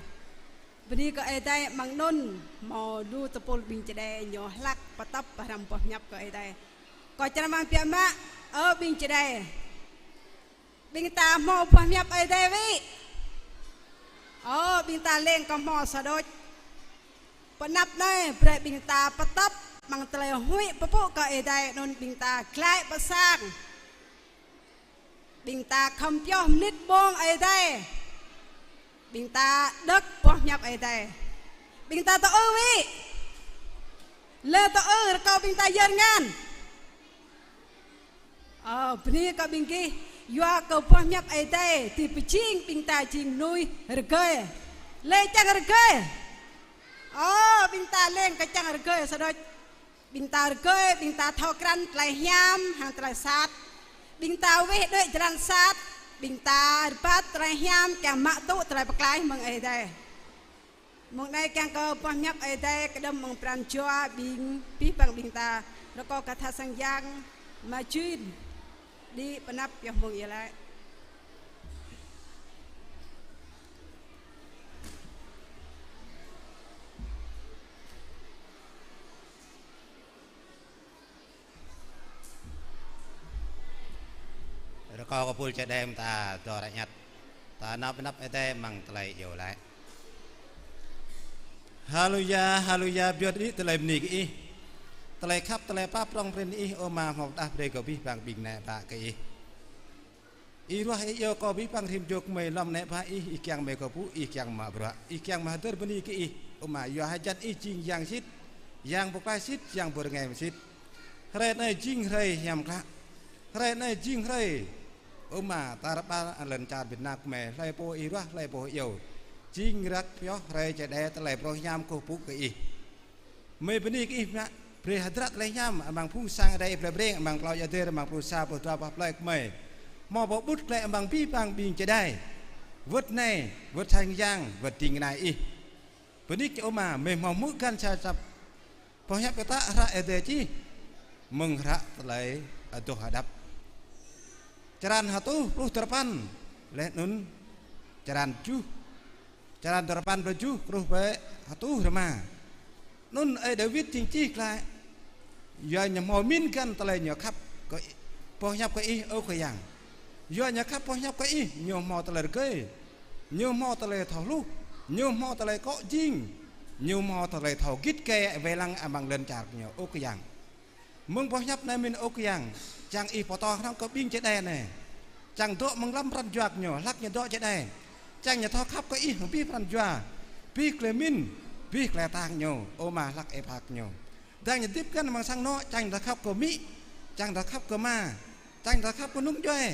Bơni kơ Ơi Adai, amăng anŭn hmâo lu tơpul ƀing čơđai ñu hlak pơtŏp pơhrăm boh hiăp kơ Ơi Adai. Kâo čơrơmang biă mă, ơ ƀing čơđai. Ƀing ta hmâo boh hiăp Ơi Adai wĭ. Ơ, ƀing ta leng kơ hmâo sa đôč. Pơ anăp anai, brơi ƀing ta pơtŏp amăng tơlơi huĭ pơpŭ kơ Ơi Adai, anŭn ƀing ta glaĭ pơ sang. Ƀing ta khŏm pioh mơnit mông Ơi Adai. Ƀing ta đŏk boh hiăp Ơi Adai. Ƀing ta tơ-ư wĭ. Lơ tơ-ư rơkâo ƀing ta yơr ngăn. Ơ, bơni kơ ƀing gih, yua kơ boh hiăp Ơi Adai, tui pơjing ƀing ta jing mơnuih rơgơi. Lĕ čang rơgơi. Ơ, ƀing ta leng kơ čang rơgơi sa đôč. Ƀing ta rơgơi, ƀing ta thâo krăn tơlơi hiam hăng tơlơi sat. Ƀing ta weh đuaĭ jơlan sat, ƀing ta rơbat tơlơi hiam kiăng mă tŭ tơlơi pơklaih mơ̆ng Ơi Adai. Mông anai kiăng kơ boh hiăp Ơi Adai kơđŏm mơ̆ng pran jua ƀing abih bang ƀing ta. Rơkâo kơ tha sang yang mă jun đĭ pơ anăp pioh mông iâu laĭ. Rơkâo kơ tơpul čơđai mơ̆ng ta dŏ ră ñăt. Ta nao pơ anăp Ơi Adai amăng tơlơi iâu laĭ. Haleluya, haleluya, pioh đĭ tơlơi bơni kơ Ih. Tơlơi khăp, tơlơi pap prŏng prin Ih, ơ Ama, hmâo pơdah brơi kơ abih bang ƀing ană bă kơ Ih. Ih ruah Ih iâu kơ abih bang rĭm čô gơmơi lŏm ană bă Ih, Ih kiăng gơmơi kơkuh, Ih kiăng mă bruă, Ih kiăng mă hơdơr bơni kơ Ih, ơ Ama, yua hơjăn Ih jing Yang sĭt, Yang pơklaih sĭt, Yang pơrơngai sĭt. Hrơi anai jing hrơi hiam klă. Hrơi anai jing hrơi, ơ Ama, ta rơbat lŏn čar Việt Nam gơmơi, hlơi pô Ih ruah, hlơi pô Ih iâu. Jing răk pioh hrơi čơđai tơlơi phrâo hiam kơkuh pơpŭ kơ Ih. Gơmơi bơni kơ Ih mơ̆n, brơi hơdră tơlơi hiam amăng phung sang Ơi Adai Ih brơi breng amăng klâo ia der amăng pluh sa pluh dua boh plơi gơmơi. Hmâo pơƀut glaĭ amăng abih bang ƀing čơđai. Wơ̆t anai, wơ̆t sang yang, wơ̆t ding kơna Ih. Bơni kơ Ih ơ Ama, gơmơi hmâo hmư̆ găn sa čăp boh hiăp kơ ta hră Ơi Adai čih mơ̆ng hră Tơlơi Adoh Hơđăp. Črăn hơtuh pluh duapăn laih anŭn črăn tơjuh. Črăn duapăn pluh tơjuh, truh pơ hơtuh rơma. Anŭn ơi Dawid jing čih glaĭ. Yua ñu hmâo mĭn găn tơlơi ñu khăp kơ Ih, boh hiăp kơ Ih, ơ Khua Yang. Yua ñu khăp boh hiăp kơ Ih, ñu hmâo tơlơi rơgơi. Ñu hmâo tơlơi thâo hluh. Ñu hmâo tơlơi akŏ jing. Ñu hmâo tơlơi thâo git gai wai lăng amăng lŏn čar gơñu, ơ Khua Yang. Mơ̆ng boh hiăp anai mĭn ơ Khua Yang, čang Ih pơtô hrŏm kơ ƀing čơđai anai. Čang dŏ mơ̆ng lăm pran jua gơñu, hlak ñu dŏ čơđai. Čang ñu thâo khăp kơ Ih, abih pran jua, abih tơlơi mĭn, abih tơlơi tang gơñu, ơ Ama hlak Ih pha kơ gơñu. Dang ñu hơdip găn amăng sang anŏ, čang ta khăp kơ amĭ, čang ta khăp kơ ama, čang ta khăp kơ nŭng djuai,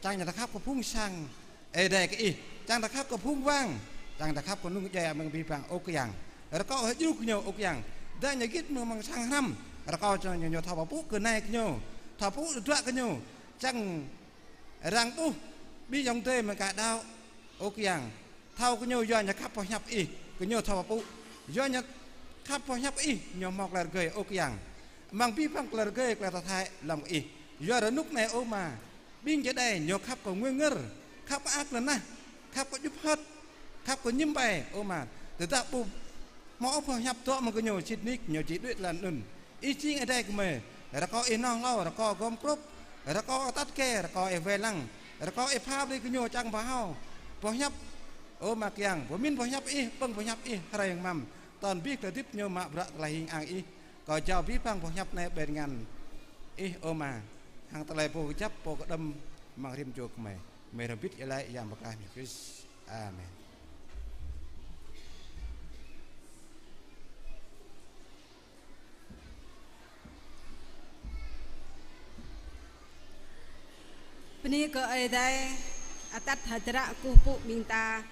čang ta khăp kơ phung sang Ơi Adai kơ Ih, čang ta khăp kơ phung wang, čang ta khăp kơ nŭng djuai amăng abih bang ơ Khua Yang. Rơkâo hơjrŭ kơ gơñu ơ Khua Yang. Dang ñu git mơ̆ng amăng sang hrăm, rơkâo čang ñu, ñu thâo pơpŭ kơ anai kơ gơñu, thâo pơpŭ tơdruă kơ gơñu, čang arăng ƀuh ƀing ayŏng adơi mơ̆ng ka đaŏ, ơ Khua Yang. Thâo kơ gơñu yua ñu khăp boh hiăp Ih, gơñu thâo pơpŭ. Yua ñu khăp boh hiăp Ih, ñu hmâo tơlơi rơgơi ơ Khua Yang. Amăng abih bang tơlơi rơgơi, tơlơi tơthai lăm kơ Ih. Yua rơnŭk anai ơ Ama, ƀing čơđai ñu khăp kơ ngui ngơr, khăp mơak lơnah, khăp kơ djŭp hơt, khăp kơ ñĭm ƀai ơ Ama. Tơdah ƀu hmâo boh hiăp dŏ mơ̆ng gơñu sĭt nik, ñu či đuaĭ tơlơi anŭn. Ih jing Ơi Adai gơmơi, rơkâo Ih nong hlâo, rơkâo gom krŭp, rơkâo atăt kơ, rơkâo Ih wai lăng, rơkâo Ih pha brơi kơ gơñu čang pơhao boh hiăp, ơ Ama kiăng, pơmĭn boh hiăp Ih, pơ̆ng boh hiăp Ih, hrơi hăng mlam, tơl abih tơlơi hơdip gơñu mă bruă tơlơi hing ang Ih. Kâo jao abih bang boh hiăp anai ƀơi ngăn Ih ơ Ama, hăng tơlơi pô kơjăp, pô kơđŏm amăng rĭm čô gơmơi. Gơmơi hrŏm hơbĭt iâu laĭ Yang Pơklaih mơ̆ng Krist. Amen. Bơni kơ Ơi Adai, atăt hơdră kơkuh pơpŭ ƀing ta,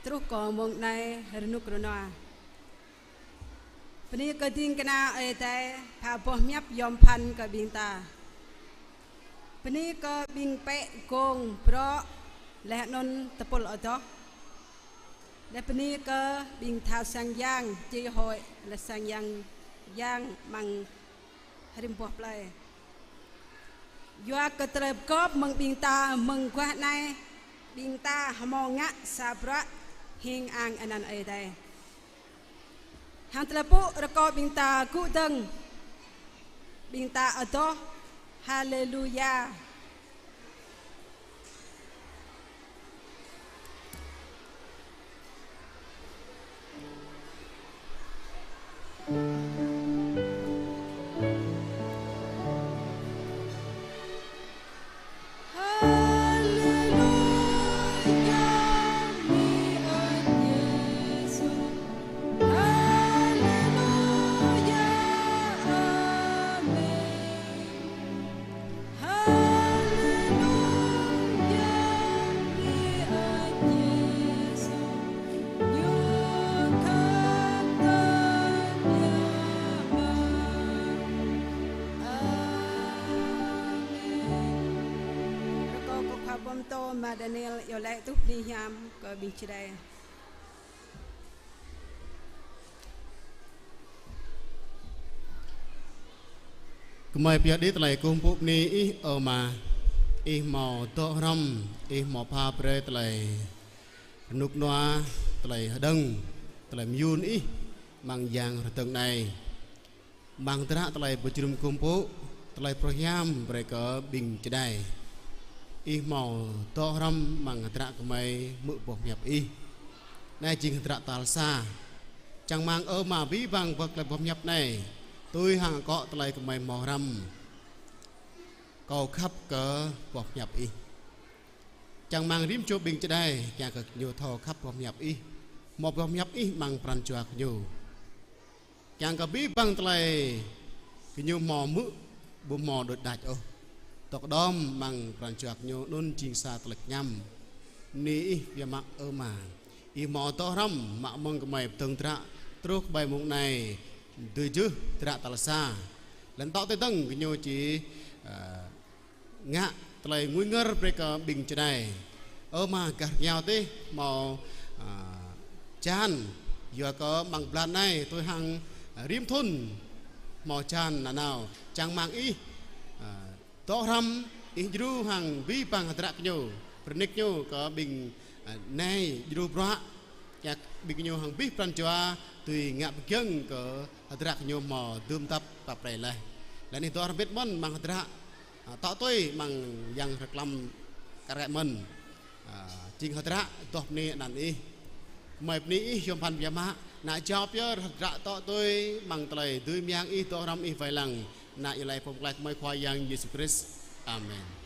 truh kơ mông anai rơnŭk rơnua. Bơni kơ ding kơna Ơi Adai, pha boh hiăp yom pơphan kơ ƀing ta. Bơni kơ ƀing pĕ gông brŏ, laih anŭn tơpul adoh. Laih bơni kơ ƀing tha sang yang, chi hội, laih sang yang, yang amăng rĭm boh plơi. Yua kơ tơlơi pơgop mơ̆ng ƀing ta mơ̆ng guah anai, Ƀing ta hmâo ngă sa bruă hing ang anăn Ơi Adai. Hăng tơlơi pŭ rơkâo ƀing ta gŭ dơ̆ng, ƀing ta adoh: Haleluya. Haleluya, mi Ơi Yêsu. Haleluya, amen. Haleluya, mi Ơi Yêsu, ñu khăp tơbiă mă. Amen. Rơkâo kơ khua pơtô Ama Daniel iâu laĭ tŭ bơni hiam kơ ƀing čơđai. Gơmơi pioh đĭ tơlơi kơkuh pơpŭ bơni Ih, ơ Ama. Ih hmâo dŏ hrŏm, Ih hmâo pha brơi tơlơi rơnŭk rơnua, tơlơi hơđơ̆ng, tơlơi mơyun Ih amăng yang rơdơ̆ng anai. Amăng hơdră tơlơi pơjơnum kơkuh pơpŭ, tơlơi pơruh hiam brơi kơ ƀing čơđai. Ih hmâo dŏ hrŏm amăng hơdră gơmơi hmư̆ boh pơhiăp Ih. Anai jing hơdră tal sa. Čang rơmang, ơ Ama, abih bang boh tơlơi boh pơhiăp anai tui hăng akŏ tơlơi gơmơi hmâo hrăm. Kâo khăp kơ boh pơhiăp Ih. Čang rơmang rĭm čô ƀing čơđai, kiăng kơ gơñu thâo khăp boh pơhiăp Ih, hmâo boh pơhiăp Ih amăng pran jua gơñu. Kiăng kơ abih bang tơlơi gơñu hmâo hmư̆ ƀu hmâo đôč đač ôh. Tŏk đom amăng pran jua gơñu anŭn jing sa tơlơi kñăm. Bơni Ih biă mă, ơ Ama. Ih hmâo dŏ hrŏm mă mơ̆ng gơmơi pơdơ̆ng hơdră truh kơ ƀơi mông anai, dưi jưh hơdră tal sa. Laih anŭn tŏ tui dơ̆ng gơñu či, ơ, ngă tơlơi ngui ngơr brơi kơ ƀing čơđai. Ơ Ama, gah rơngiao adih hmâo, ơ, hơjan, yua kơ amăng blan anai tui hăng, ơ, rĭm thŭn hmâo hơjan nanao. Čang rơmang Ih, ơ, dŏ hrŏm, Ih djru hăng abih bang hơdră gơñu, pơrơnik gơñu kơ ƀing, ơ, nai djru bruă, kiăng ƀing gơñu hăng abih pran jua dưi ngă pơgiŏng kơ hơdră gơñu hmâo dưm dăp pap brơi laih. Laih anŭn Ih dŏ hrŏm hơbĭt mơ̆n amăng hơdră, ơ, tŏ tui amăng yang hrơi klăm kar kaĭ mơ̆n. Ơ, jing hơdră adoh bơni anăn Ih. Gơmơi bơni Ih yôm pơphan biă mă, ană jao pơyơr hơdră tŏ tui amăng tơlơi dưi mơyang Ih, dŏ hrŏm Ih wai lăng. Anăn iâu laĭ pơm klaih gơmơi Khua Yang Yêsu Krist. Amen.